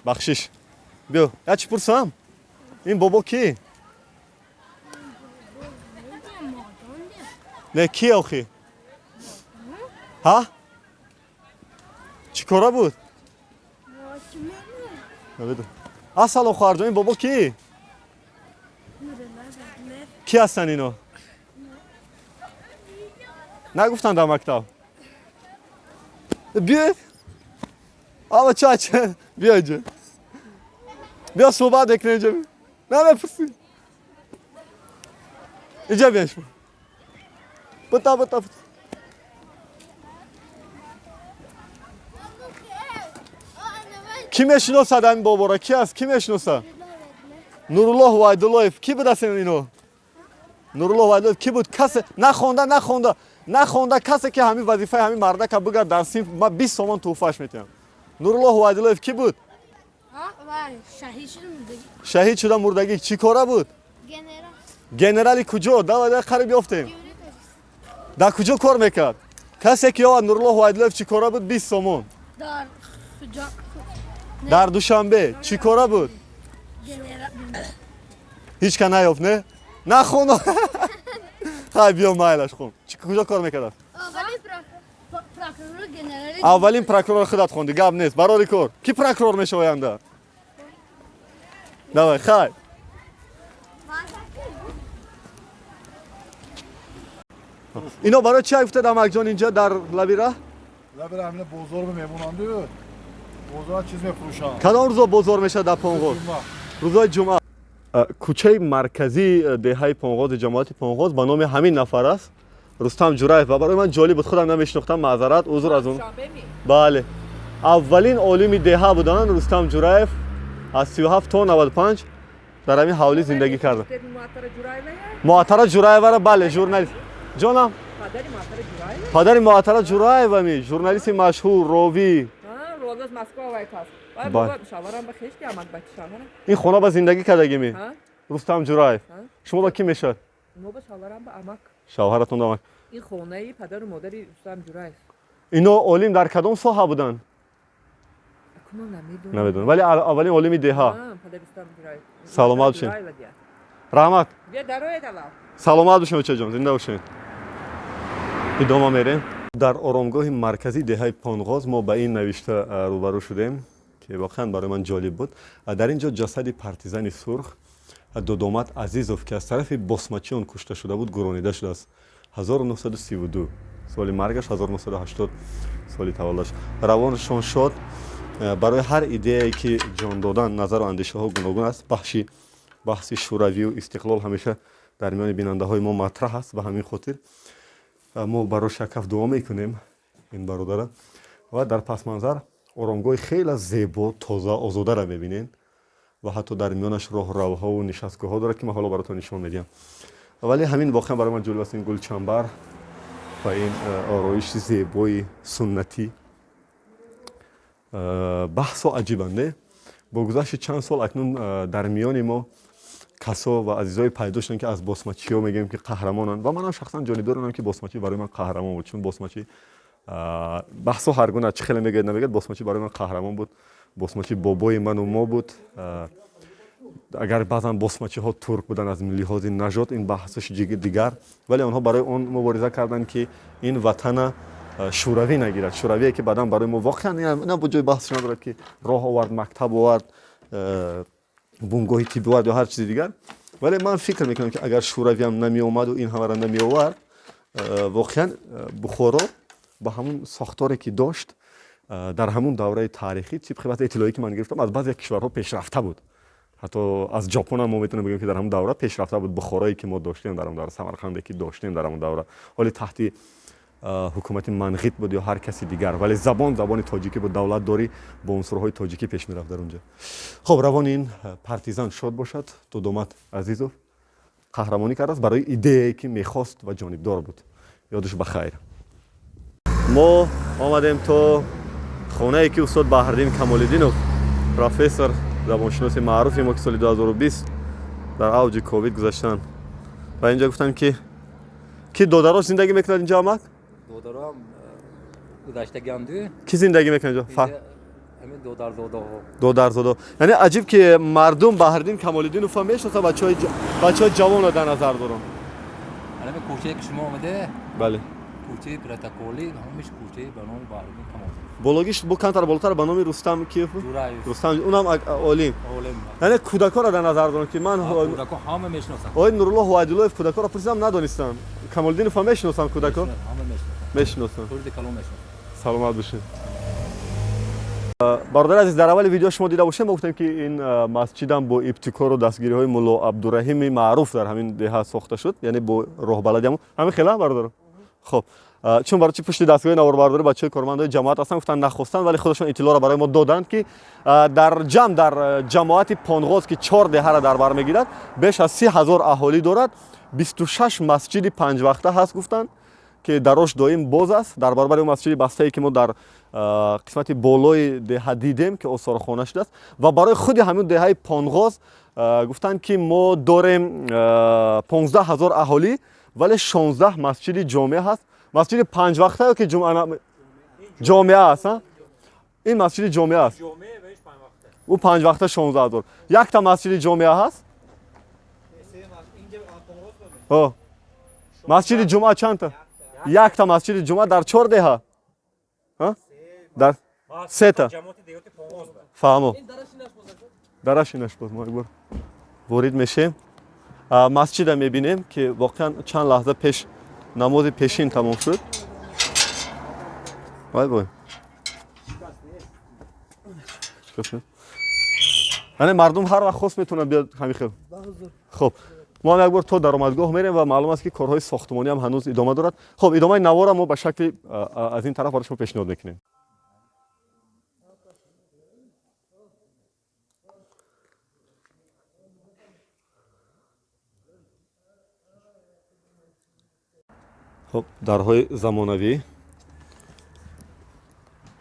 Бахшиш, биё, як чӣ пурсам: ин бобо кӣ? Не, ки охи? Ҳа, чӣ кора буд? Ассалом, хоҳарҷон, ин бобо кӣ? Кӣ ҳастанд ино? Нагуфтанд дар мактаб? Биёед, ава чач, биё инҷо. Биё суҳбат мекунем инҷа. Намепурсӣ. Инҷа биё шумо. Бута, бута, бута. Кӣ мешиносад ҳамин боборо? Ки аст? Кӣ мешиносад? Нуруллоҳ Вайдуллоев. Кӣ будаст ино? Нуруллоҳ Вайдуллоев кӣ буд? Касе нахонда, нахонда, нахонда, касе ки ҳамин вазифаи ҳамин мардака бигар дар синф, ман 20 сомон тӯҳфааш метиҳам. Нуруллоҳ Вайдуллоев кӣ буд? Шаҳид шуда мурдагӣ. Чӣ кора буд? Генерали куҷо? Давай, давай, қариб ёфтем. Дар куҷо кор мекард? Касе ки ёвад Нуруллоҳ Вайдуллоев чӣ кора буд, 20 сомон. Дар Душанбе чӣ кора буд? Ҳеҷ ка наёфт, не? Нахон. Хай, биё, майлаш, хон. Куҷо кор мекард? Аввалин прокурор худат хонди, гап нест, барори кор. Ки прокурор мешава оянда? Давай, хай. Ино барои чи гуфтед, амакҷон, инҷа дар лаби раҳ? Лаби раҳ ҳамина бозор мемонанду, бозор чиз мефурӯшанд. Кадом рӯзо бозор мешавад дар Понғоз? Рӯзои ҷумъа. Кӯчаи марказии деҳаи Понғози ҷамоати Понғоз ба номи ҳамин нафар аст, Рустам Ҷураев. Ва барои ман ҷолиб буд, худам намешинохтам, маъзарат, узр аз он. Бале, аввалин олими деҳа буданд Рустам Ҷураев, аз 37 то 95 дар ҳамин ҳавлӣ зиндагӣ карда. Муаттара Ҷураевара, бале, журналист. Ҷонам? Падари Муаттара Ҷураева ми, журналисти машҳур, ровӣ. Ин хона ба зиндагӣ кардагӣ ми? Рустам Ҷураев. Шумо ба кӣ мешавад? Шавҳаратон амак. Ин хонаи падару модари Рустам Ҷураев. Ино олим дар кадом соҳа буданд? Намедонам, вале аввалин олими деҳа. Саломат бошед. Раҳмат. Саломат бошед, очаҷон, зинда бошед. Идома мерем. Дар оромгоҳи марказии деҳаи Понғоз мо ба ин навишта рӯбарӯ шудем, ки воқеан барои ман ҷолиб буд. Дар ин ҷо ҷасади партизани сурх Додомат Азизов, ки аз тарафи босмачиён кушта шуда буд, гуронида шудааст. 1932 соли маргаш, 1980 соли таваллудаш. Равонашон шод. Барои ҳар идеяе ки ҷон додан, назару андешаҳо гуногун аст. Баҳси шӯравию истиқлол ҳамеша дар миёни бинандаҳои мо матраҳ аст. Ба ҳамин хотир мо барои шакаф дуо мекунем ин бародара. Ва дар пасманзар оромгоҳи хеле зебо, тоза, озодаро мебинед ва ҳатто дар миёнаш роҳравҳову нишастгоҳҳо дорад, ки ман ҳоло баротон нишон медиҳам. Вале ҳамин воқеан барои ман ҷолиб аст, ин гулчамбар ва ин ороиши зебои суннатӣ. Баҳсҳо аҷибанд, не? Бо гузашти чанд сол акнун дар миёни мо касо ва азизое пайдо шуданд, ки аз босмачиҳо мегӯем, ки қаҳрамонанд, ва манам шахсан ҷонибдорам, ки босмачӣ барои ман қаҳрамон буд, чун босмачӣ, баҳсҳо ҳаргуна, чӣ хеле мегӯяд, намегӯяд, босмачӣ барои ман қаҳрамон буд. Босмачӣ бобои ману мо буд. Агар баъзан босмачиҳо турк буданд аз лиҳози нажод, ин баҳсаш дигар, вале онҳо барои он мубориза карданд, ки ин ватана шӯравӣ нагирад. Шӯравие, ки баъдан барои мо воқеан ина бо ҷои баҳсш надорад, ки роҳ овард, мактаб овард, бунгоҳи тиббӣ овард ё ҳар чизи дигар. Вале ман фикр мекунам, ки агар шӯравиам намеомаду ин ҳамаро намеовард, воқеан Бухоро ба ҳамун сохторе, ки дошт дар ҳамун давраи таърихӣ, тибқи баъзе иттилоие, ки ман гирифтам, аз баъзе кишварҳо пешрафта буд. Ҳатто аз Ҷопонам мо метавонем бигӯем, ки дар ҳамун давра пешрафта буд. Бухорое, ки мо доштем дар ҳамун давра, Самарқанде, ки доштем дар ҳамун давра, ҳоли таҳти ҳукумати Манғит буд ё ҳар каси дигар, вале забон забони тоҷикӣ буд, давлатдорӣ бо унсурҳои тоҷикӣ пеш мерафт дар онҷа. Хоб, равони ин партизан шод бошад. Додомат Азизов қаҳрамонӣ кардааст барои идеяе, ки мехост ва ҷонибдор буд. Ёдаш ба хайр. Мо омадем то хонае, ки устод Баҳриддин Камолиддинов, профессор, забоншиноси маъруфи мо, ки соли 2020 дар авҷи ковид гузаштанд. Ва инҷа гуфтанд, ки додарош зиндагӣ мекунад инҷа, амак? Додарам гузаштагианду. Кӣ зиндагӣ мекунад инҷо? Ҳамин додарзодаҳо. Додарзодаҳо. Яъне аҷиб, ки мардум Баҳриддин Камолиддиновро мешиносанд, бачаҳои ҷавонро дар назар дорам. Ҳамин кӯчае, ки шумо омаде, бале, кӯчаи протоколӣ, ҳамиш кӯчаи ба номи Баҳриддин Камолиддин. Бологиш бо камтар болотар ба номи Рустам киев буд? Ҷураев. Рустам, унам олим. Олим. Яъне кӯдакҳоро дар назар дорам, ки ман кӯдакҳо ҳама мешиносанд. Ои Нуруллоҳ Вайдуллоев кӯдакҳоро пурсидам, надонистам. Камолиддиновро мешиносам кӯдакҳо? Ҳама мешиносанд. Мешиносанд. Хурди калон мешиносанд. Саломат бошед. Бародари азиз, дар аввали видео шумо дида бошем, мо гуфтем, ки ин масҷидам бо ибтикору дастгириҳои мулло Абдураҳими маъруф дар ҳамин деҳа сохта шуд, яъне бо роҳбалади ҳамон ҳамин хела бародаро. Хоб, чун барои чи пушти дастгоҳи наворбардорӣ бачаҳои кормандои ҷамоат ҳастанд, гуфтанд нахостанд, вале худашон иттилоъро барои мо доданд, ки дар ҷамъ дар ҷамоати Понғоз, ки чор деҳаро дар бар мегирад, беш аз 30 000 аҳолӣ дорад, 26 масҷиди панҷвақта ҳаст, гуфтанд, ки дарош доим боз аст. Дар баробари он масҷиди бастае, ки мо дар қисмати болои деҳа дидем, ки осорхона шудааст. Ва барои худи ҳамин деҳаи Понғоз гуфтанд, ки мо дорем 15 000 аҳолӣ, вале 16 масҷиди ҷомеа ҳаст. Масҷиди панҷвақта ё ки ҷумъа ҷомеа аст? Ин масҷиди ҷомеа аст, ӯ панҷвақта 16 000. Якта масҷиди ҷомеа ҳаст. Масҷиди ҷумъа чандта? Якта масҷиди ҷумъа дар чор деҳа, дар сета. Фаҳмо, дараш инаш боз. Мо якбор ворид мешем, масҷида мебинем, ки воқеан чанд лаҳза пеш намози пешин тамом шуд. Вай вой, яъне мардум ҳар вақт хост метавонад биёд ҳамин хел. Хоб, мо ҳам як бор то даромадгоҳ мерем ва маълум аст, ки корҳои сохтмонӣ ҳам ҳанӯз идома дорад. Хоб, идомаи навора мо ба шакли аз ин тараф барои шумо пешниҳод мекунем. Хоб, дарҳои замонавӣ,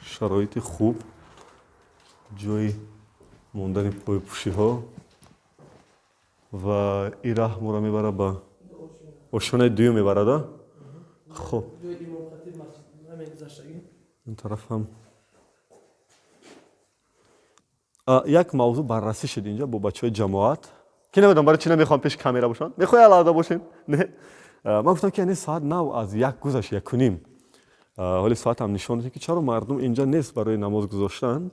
шароити хуб, ҷои мондани пойпӯшиҳо ва ин раҳ моро мебарад ба ошёнаи дуюм мебарад. Хоб, ин тараф ҳам як мавзӯъ баррасӣ шуд инҷа бо бачаҳои ҷамоат, ки намедонам барои чӣ намехоҳам пеши камера бошанд. Мехоҳӣ алоҳида бошем? Не, ман гуфтам, ки яъне соат нав аз 1 гузашт, 1:30, ҳоли соатам нишон додем, ки чаро мардум инҷа нест барои намоз гузоштан.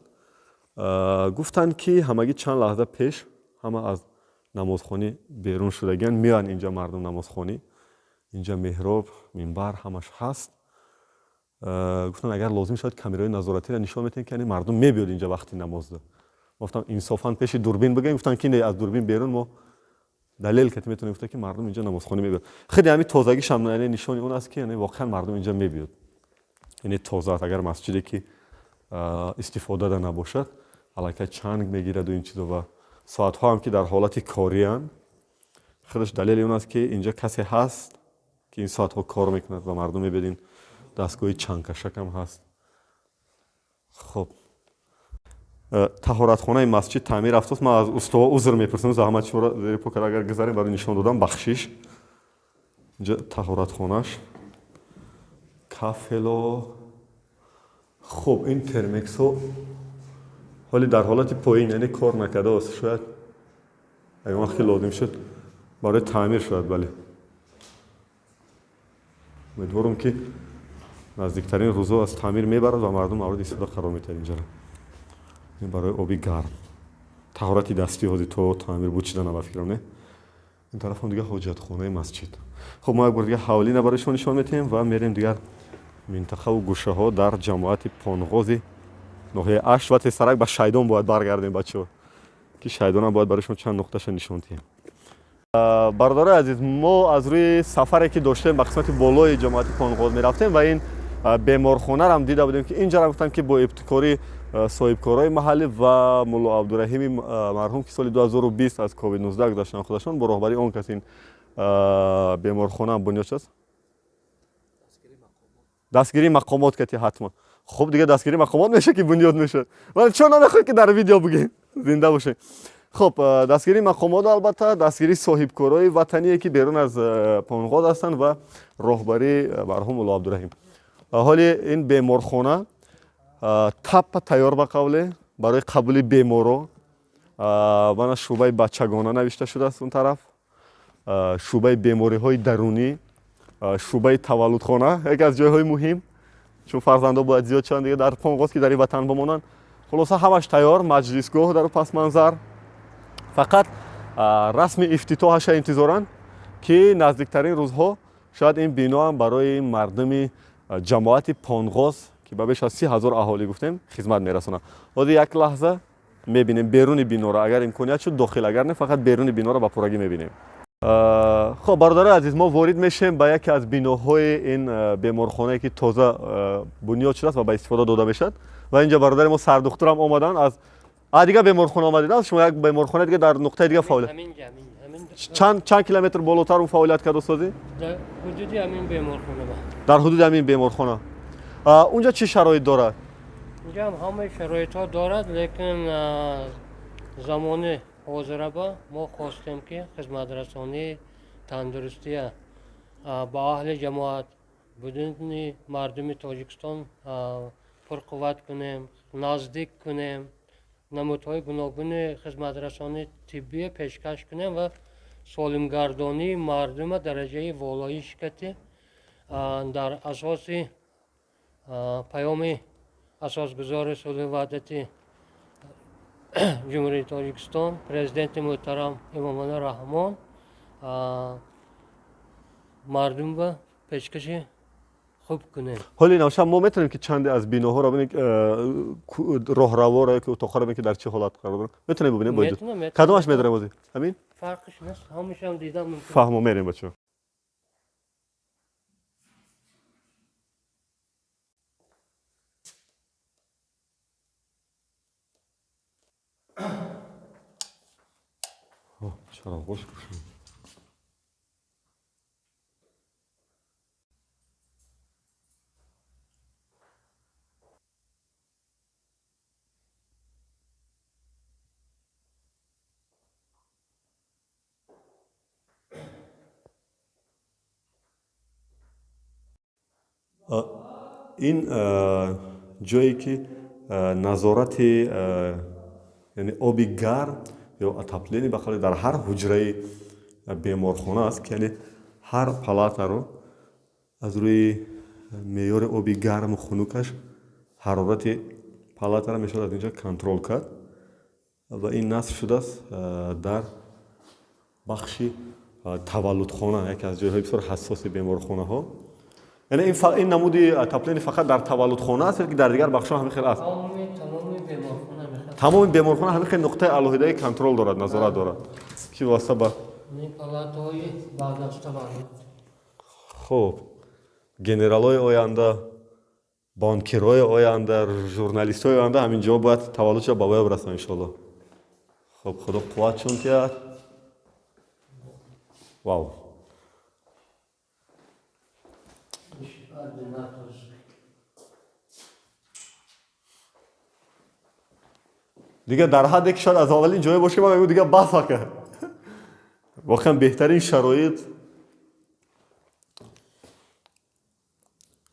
Гуфтанд, ки ҳамагӣ чанд лаҳза пеш ҳама аз намозхонӣ берун шудагиан, меоянд инҷа мардум намозхонӣ. Инҷа меҳроб, минбар ҳамаш ҳаст. Гуфтанд, агар лозим шавад, камераҳои назоратиро нишон метиҳем, ки яъне мардум мебиёд инҷа вақти намозда. Гуфтам, инсофан пеши дурбин бигӯем. Гуфтанд, ки не, аз дурбин берун мо далел ки метавонем гуфта, ки мардум инҷа намозхонӣ мебиёд. Хеле ҳамин тозагишам яъне нишони он аст, ки яъне воқеан мардум инҷа мебиёд, яъне тоза аст. Агар масҷиде ки истифодада набошад, аллакай чанг мегираду ин чизо ва соатҳо ҳам ки дар ҳолати корианд, худаш далели он аст, ки инҷа касе ҳаст, ки ин соатҳо кор мекунад ва мардум мебиёд. Ин дастгоҳи чангкашакам ҳаст. Хоб, таҳоратхонаи масҷид таъмир рафтааст. Ман аз устоҳо узр мепурсам, заҳмат шуморо зери по карда агар гузарем барои нишон додан, бахшиш. Инҷа таҳоратхонаш, кафело. Хуб, ин термексҳо ҳоли дар ҳолати поин, яъне кор накардааст. Шояд ягон вақт ки лозим шуд, барои таъмир шояд. Бале, умедворам, ки наздиктарин рӯзҳо аз таъмир мебарад ва мардум мавриди истифода қарор метиҳад инҷаро. Ин барои оби гарм, таҳорати дастӣ ҳозир то таъмир буд шида ба фикрам, не. Ин тарафам дигар ҳоҷатхонаи масҷид. Хуб, мо як бор дигар ҳавлина барои шумо нишон метиҳем ва мерем дигар минтақаву гӯшаҳо дар ҷамоати Понғози ноҳияи Ашт ва тезтарак ба Шайдон бояд баргардем, бачаҳо, ки Шайдонам бояд барои шумо чанд нуқташа нишон диҳем. Бародарои азиз, мо аз рӯи сафаре, ки доштем, ба қисмати болои ҷамоати Понғоз мерафтем ва ин беморхонаро дида будем, ки инҷаро гуфтанд, ки бо ибтикории соҳибкорои маҳаллӣ ва мулло Абдураҳими марҳум, ки соли 2020 аз ковид-19 гузаштанд худашон, бо роҳбарии он кас ин беморхона бунёд шудааст. Дастгирии мақомот кати ҳатман. Хуб, дигар дастгирии мақомот меша, ки бунёд мешавад, вале чон намехоҳед, ки дар видео бигем, зинда бошед. Хуб, дастгирии мақомот, албатта дастгирии соҳибкорои ватание, ки берун аз Понғоз ҳастанд, ва роҳбарии марҳум мулло Абдураҳим. Ҳоли ин беморхона таппа тайёр, ба қавле, барои қабули беморо. Мана шӯъбаи бачагона навишта шудааст, он тараф шӯъбаи бемориҳои дарунӣ, шӯъбаи таваллудхона, яке аз ҷойҳои муҳим, чун фарзандо бояд зиёд шаванд дига дар Понғоз, ки дар ин ватан бимонанд. Хулоса, ҳамаш тайёр, маҷлисгоҳ дар пасманзар. Фақат расми ифтитоҳаша интизоранд, ки наздиктарин рӯзҳо шояд ин биноам барои мардуми ҷамоати Понғоз, ки ба беш аз 30 ҳазор аҳолӣ гуфтем хизмат мерасонад. Ҳозир як лаҳза мебинем беруни биноро, агар имконият шуд дохил, агар не фақат беруни биноро ба пуррагӣ мебинем. Хоб, бародарои азиз, мо ворид мешем ба яке аз биноҳои ин беморхонае, ки тоза бунёд шудааст ва ба истифода дода мешавад. Ва инҷа бародари мо сардухтурам омаданд аз дигар беморхона омадед, шумо як беморхона дига дар нуқтаи дига фаъолият чанд километр болотар он фаъолият кард, устозӣ? Дар ҳудуди ҳамин беморхона. Дар ҳудуди ҳамин беморхона. Унҷа чӣ шароит дорад? Инҷа ҳам ҳамаи шароитҳо дорад, лекин замони ҳозираба мо хостем, ки хизматрасонии тандурустия ба аҳли ҷамоат, будуни мардуми Тоҷикистон пурқувват кунем, наздик кунем, намудҳои гуногуни хизматрасонии тиббие пешкаш кунем ва солимгардонии мардума дараҷаи волоӣ шикати дар асоси паёми асосгузори сулҳу ваҳдати Ҷумҳурии Тоҷикистон, Президенти муҳтарам Эмомалӣ Раҳмон, мардумба пешкаши хуб кунем. Ҳоли навша мо метавонем, ки чанде аз биноҳоро бинем, роҳраворо ё ки утоқҳоро бинем, ки дар чӣ ҳолат қарор доранд? Метавонем бибинем? Бо кадомаш медорем ҳозир? Ҳамин? Фарқиш нест, ҳамашам дидан мумкин. Фаҳмо, мерем, бачаҳо. Чароғош кушод. Ин ҷое ки назорати, яъне оби гарм ё отопление ба қавли дар ҳар ҳуҷраи беморхона аст, ки яъне ҳар палатаро аз рӯи меъёри оби гарму хунукаш ҳарорати палатаро мешавад аз инҷо контрол кард. Ва ин насб шудааст дар бахши таваллудхона, яке аз ҷойҳои бисёр ҳассоси беморхонаҳо. Яъне ин намуди отопление фақат дар таваллудхона аст, ки дар дигар бахшҳо ҳамин хел аст? Тамоми беморхона ҳамин хел нуқтаи алоҳидаи контрол дорад, назорат дорад, ки вобаста ба хуб генералҳои оянда, банкирҳои оянда, журналистҳои оянда ҳамин ҷо бояд таваллуд шава, ба воя бирасанд, иншоалло. Хуб, худо қувватшон диҳад. Вау! Дигар дар ҳадде ки шояд аз аввалин ҷое боше, ман мегӯям, дигар бас ака, воқеан беҳтарин шароит.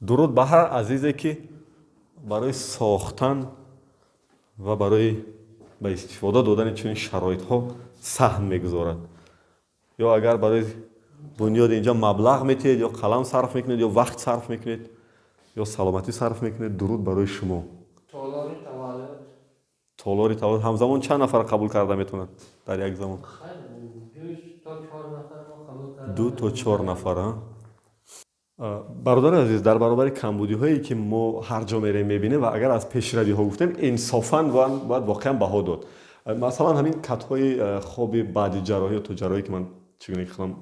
Дуруд ба ҳар азизе, ки барои сохтан ва барои ба истифода додани чунин шароитҳо саҳм мегузорад, ё агар барои бунёди инҷа маблағ метиҳед, ё қалам сарф мекунед, ё вақт сарф мекунед, ё саломатӣ сарф мекунед. Дуруд барои шумо. Толори таваллуд ҳамзамон чанд нафар қабул карда метавонад дар як замон? 2 то 4 нафар. Бародари азиз, дар баробари камбудиҳое, ки мо ҳар ҷо мерем мебинем, ва агар аз пешравиҳо гуфтем, инсофан бояд воқеан баҳо дод. Масалан, ҳамин катҳои хоби баъди ҷарроҳӣ ё то ҷарроҳӣ, ки ман чӣ гуна худам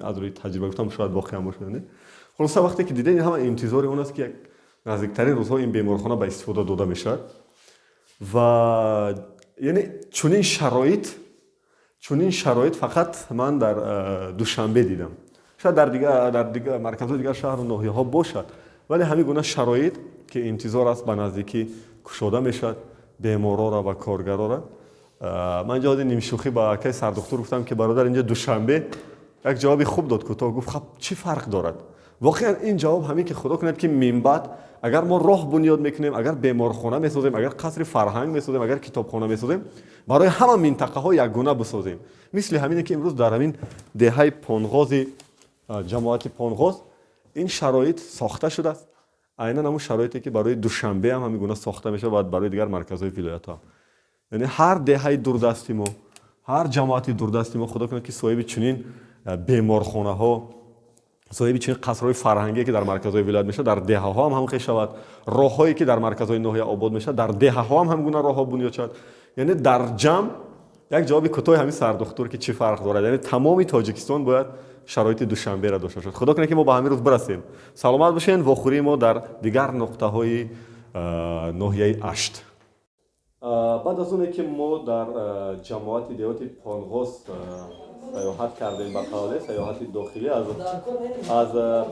аз рӯи таҷриба гуфтам, шояд воқеан бошад. Хулоса, вақте ки дидем, ҳама интизори он аст, ки як наздиктарин рӯзҳо ин беморхона ба истифода дода мешавад. Ва яъне чунин шароит фақат ман дар Душанбе дидам. Шояд дар дигар марказҳои дигар шаҳру ноҳияҳо бошад, вале ҳамин гуна шароит, ки интизор аст, ба наздикӣ кушода мешавад беморора ва коргарора. Ман инҷо ҳозир нимшӯхӣ ба акаи сардухтур гуфтам, ки бародар, инҷо Душанбе. Як ҷавоби хуб дод, кӯтоҳ гуфт: хаб, чӣ фарқ дорад? Воқеан ин ҷавоб ҳамин, ки худо кунад, ки минбаъд агар мо роҳ бунёд мекунем, агар беморхона месозем, агар қасри фарҳанг месозем, агар китобхона месозем, барои ҳама минтақаҳо якгуна бисозем. Мисли ҳамине, ки имрӯз дар ҳамин деҳаи Понғози, ҷамоати Понғоз, ин шароит сохта шудааст. Айнан ҳамун шароите, ки барои Душанбе ҳам ҳамин гуна сохта мешавад ва барои дигар марказҳои вилоятҳо. Яъне ҳар деҳаи дурдасти мо, ҳар ҷамоати дурдасти мо, худо кунад, ки соҳиби чунин беморхонаҳо, Соҳиби чунин қасрҳои фарҳангие, ки дар марказҳои вилоят мешавад, дар деҳаҳо ҳам ҳамхел шавад. Роҳҳое, ки дар марказҳои ноҳия обод мешавад, дар деҳаҳо ҳам ҳамгуна роҳҳо бунёд шавад. Яъне дар ҷамъ як ҷавоби кӯтоҳи ҳамин сардухтур, ки чӣ фарқ дорад, яъне тамоми Тоҷикистон бояд шароити Душанберо дошта бошад. Худо кунад, ки мо ба ҳамин рӯз бирасем. Саломат бошед. Вохӯрии мо дар дигар нуқтаҳои ноҳияи Ашт. Баъд аз оне, ки мо дар ҷамоати деҳоти Понғоз саёҳат кардем, ба қавле саёҳати дохилӣ, аз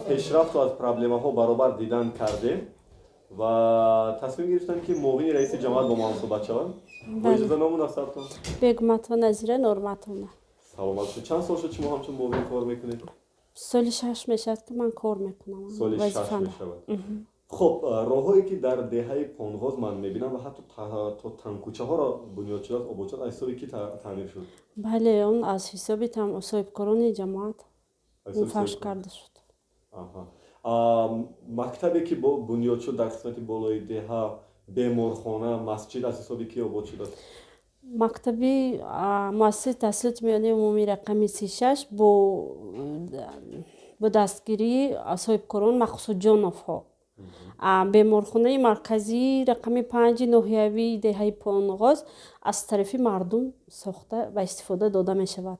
пешрафту аз проблемаҳо баробар дидан кардем ва тасмим гирифтам, ки муовини раиси ҷамоат бо мо ҳамсӯҳбат шаванд. Бо иҷоза, ному насабтон? Бегуматова Назира Норматовна. Саломат бошед. Чанд сол шуд, шумо ҳамчун муовин кор мекунед? Соли 6 мешавад, ки ман кор мекунам. Соли 6 мешавад. Хуб, роҳҳое, ки дар деҳаи Понғоз ман мебинам ва ҳатто то тангкӯчаҳоро бунёд шудааст, обод шудааст, аз ҳисоби ки таъмир шуд? Бале, он аз ҳисоби соҳибкорони ҷамоат фарш карда шуд. Мактабе, ки бунёд шуд дар қисмати болои деҳа, беморхона, масҷид аз ҳисоби ки обод шудааст? Мактаби муассисаи таҳсилоти миёнаи умумии рақами 36 бо дастгирии соҳибкорон Мақсудҷоновҳо. Беморхонаи марказии рақами 5-и ноҳиявии деҳаи Понғоз аз тарафи мардум сохта ба истифода дода мешавад.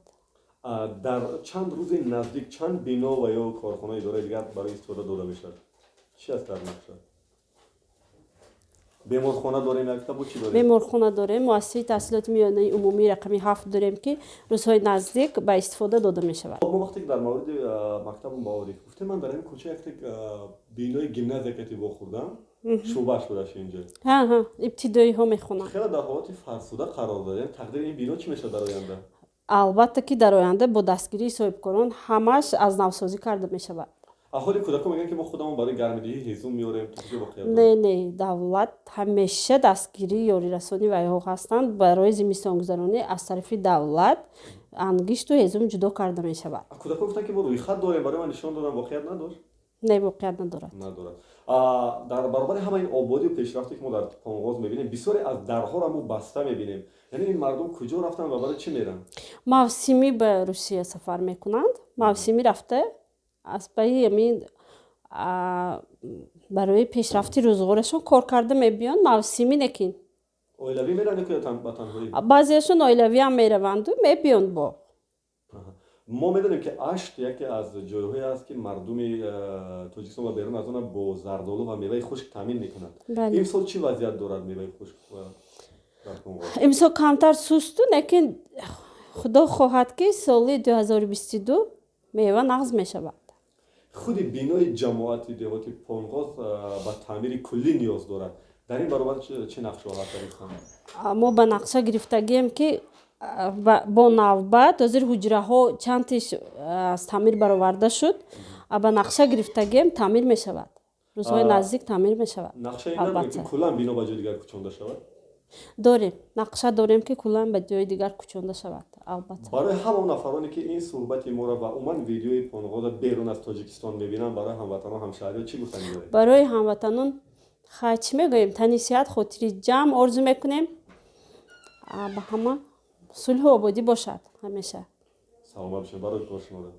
Дар чанд рӯзи наздик чанд бино ва ё корхонаи идораи дигар барои истифода дода мешавад? Чӣ аст дар нақша? Беморхона дорем, якта бо чӣ дорем? Беморхона дорем, муассисаи таҳсилоти миёнаи умумии рақами 7 дорем, ки рӯзҳои наздик ба истифода дода мешавад. Мо вақте ки дар мавриди мактабу маориф гуфтем, ман дар ҳамин кӯча якта бинои гимназия кати вохӯрдам, шӯъбаш будаш инҷо. Ҳа, ибтидоиҳо мехонанд. Хеле дар ҳолати фарсуда қарор дорад. Яъне тақдири ин бино чӣ мешавад дар оянда? Албатта, ки дар оянда бо дастгирии соҳибкорон ҳамааш аз навсозӣ карда мешавад. Аҳоли, кӯдакон мегӯянд, ки мо худамон барои гармидиҳӣ ҳезум меорем. То куҷо воқеият? Не, давлат ҳамеша дастгирии ёрирасони вайҳо ҳастанд. Барои зимистонгузаронӣ аз тарафи давлат ангишту ҳезум ҷудо карда мешавад. Кӯдакон гуфтанд, ки мо рӯйхат дорем, барои ман нишон додам. Воқеият надошт? Не, воқеият надорад. Надорад. Дар баробари ҳама ин ободию пешрафте, ки мо дар Понғоз мебинем, бисёре аз дарҳоро мо баста мебинем. Яъне ин мардум куҷо рафтанд ва барои чӣ меранд? Мавсимӣ ба Русия сафар мекунанд. Мавсимӣ рафта, аз пайи ҳамин барои пешрафти рӯзғорашон кор карда мебиёнд, мавсимӣ некин. Оилавӣ меранд ё ба танҳоӣ? Баъзеашон оилавиам мераванду мебиёнд бо. Мо медонем, ки Ашт яке аз ҷойҳое аст, ки мардуми Тоҷикистон ва берун аз он бо зардолу ва меваи хушк таъмин мекунад. Имсол чӣ вазъият дорад меваи хушк дар Понғоз? Имсол камтар сусту, лекин Худо хоҳад, ки соли 2022 мева нағз мешавад. Худи бинои ҷамоати деҳоти Понғоз ба таъмири куллӣ ниёз дорад. Дар ин баробар чӣ нақшаҳо ҳаст дар ин самт? Мо ба нақша гирифтагием, ки бо навбат ҳозир ҳуҷраҳо чандтиш аз таъмир бароварда шуд, ба нақша гирифтагием, таъмир мешавад, рӯзҳои наздик таъмир мешавад. Нақша ин надорем, ки куллан бино ба ҷои дигар кӯчонда шавад? Дорем, нақша дорем, ки куллан ба ҷои дигар кӯчонда шавад, албатта. Барои ҳама он нафароне, ки ин суҳбати моро ва умуман видеои Понғоза берун аз Тоҷикистон мебинанд, барои ҳамватанон, ҳамшаҳриё чӣ гуфтанӣ доред? Барои ҳамватанон хай, чӣ мегӯем, тани сиҳат, хотири ҷамъ орзу мекунем, ба ҳама сулҳу ободӣ бошад ҳамеша. Саломат бошед. Барои кор шуморо.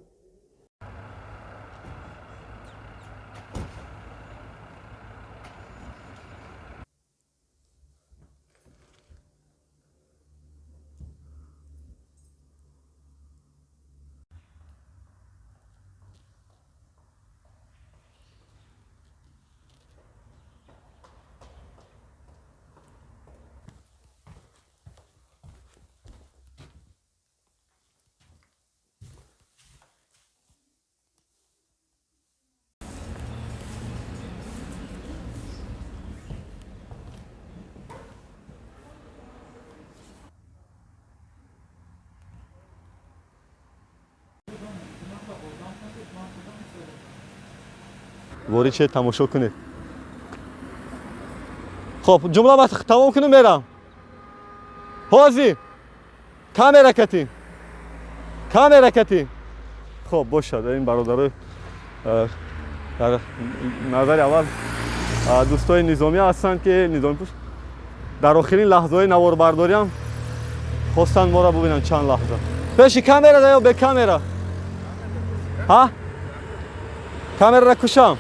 Ворид шед, тамошо кунед. Хоб, ҷумла ба тамом кунем, мерам. Ҳозир камера кати, камера кати. Хоб, бошад. Ин бародарои дар назари аввал дӯстои низомӣ ҳастанд, ки низомипӯш дар охирин лаҳзаҳои наворбардориам хостанд моро бубинанд чанд лаҳза. Пеши камера ё бе камера? Ҳа, Камераро кушам.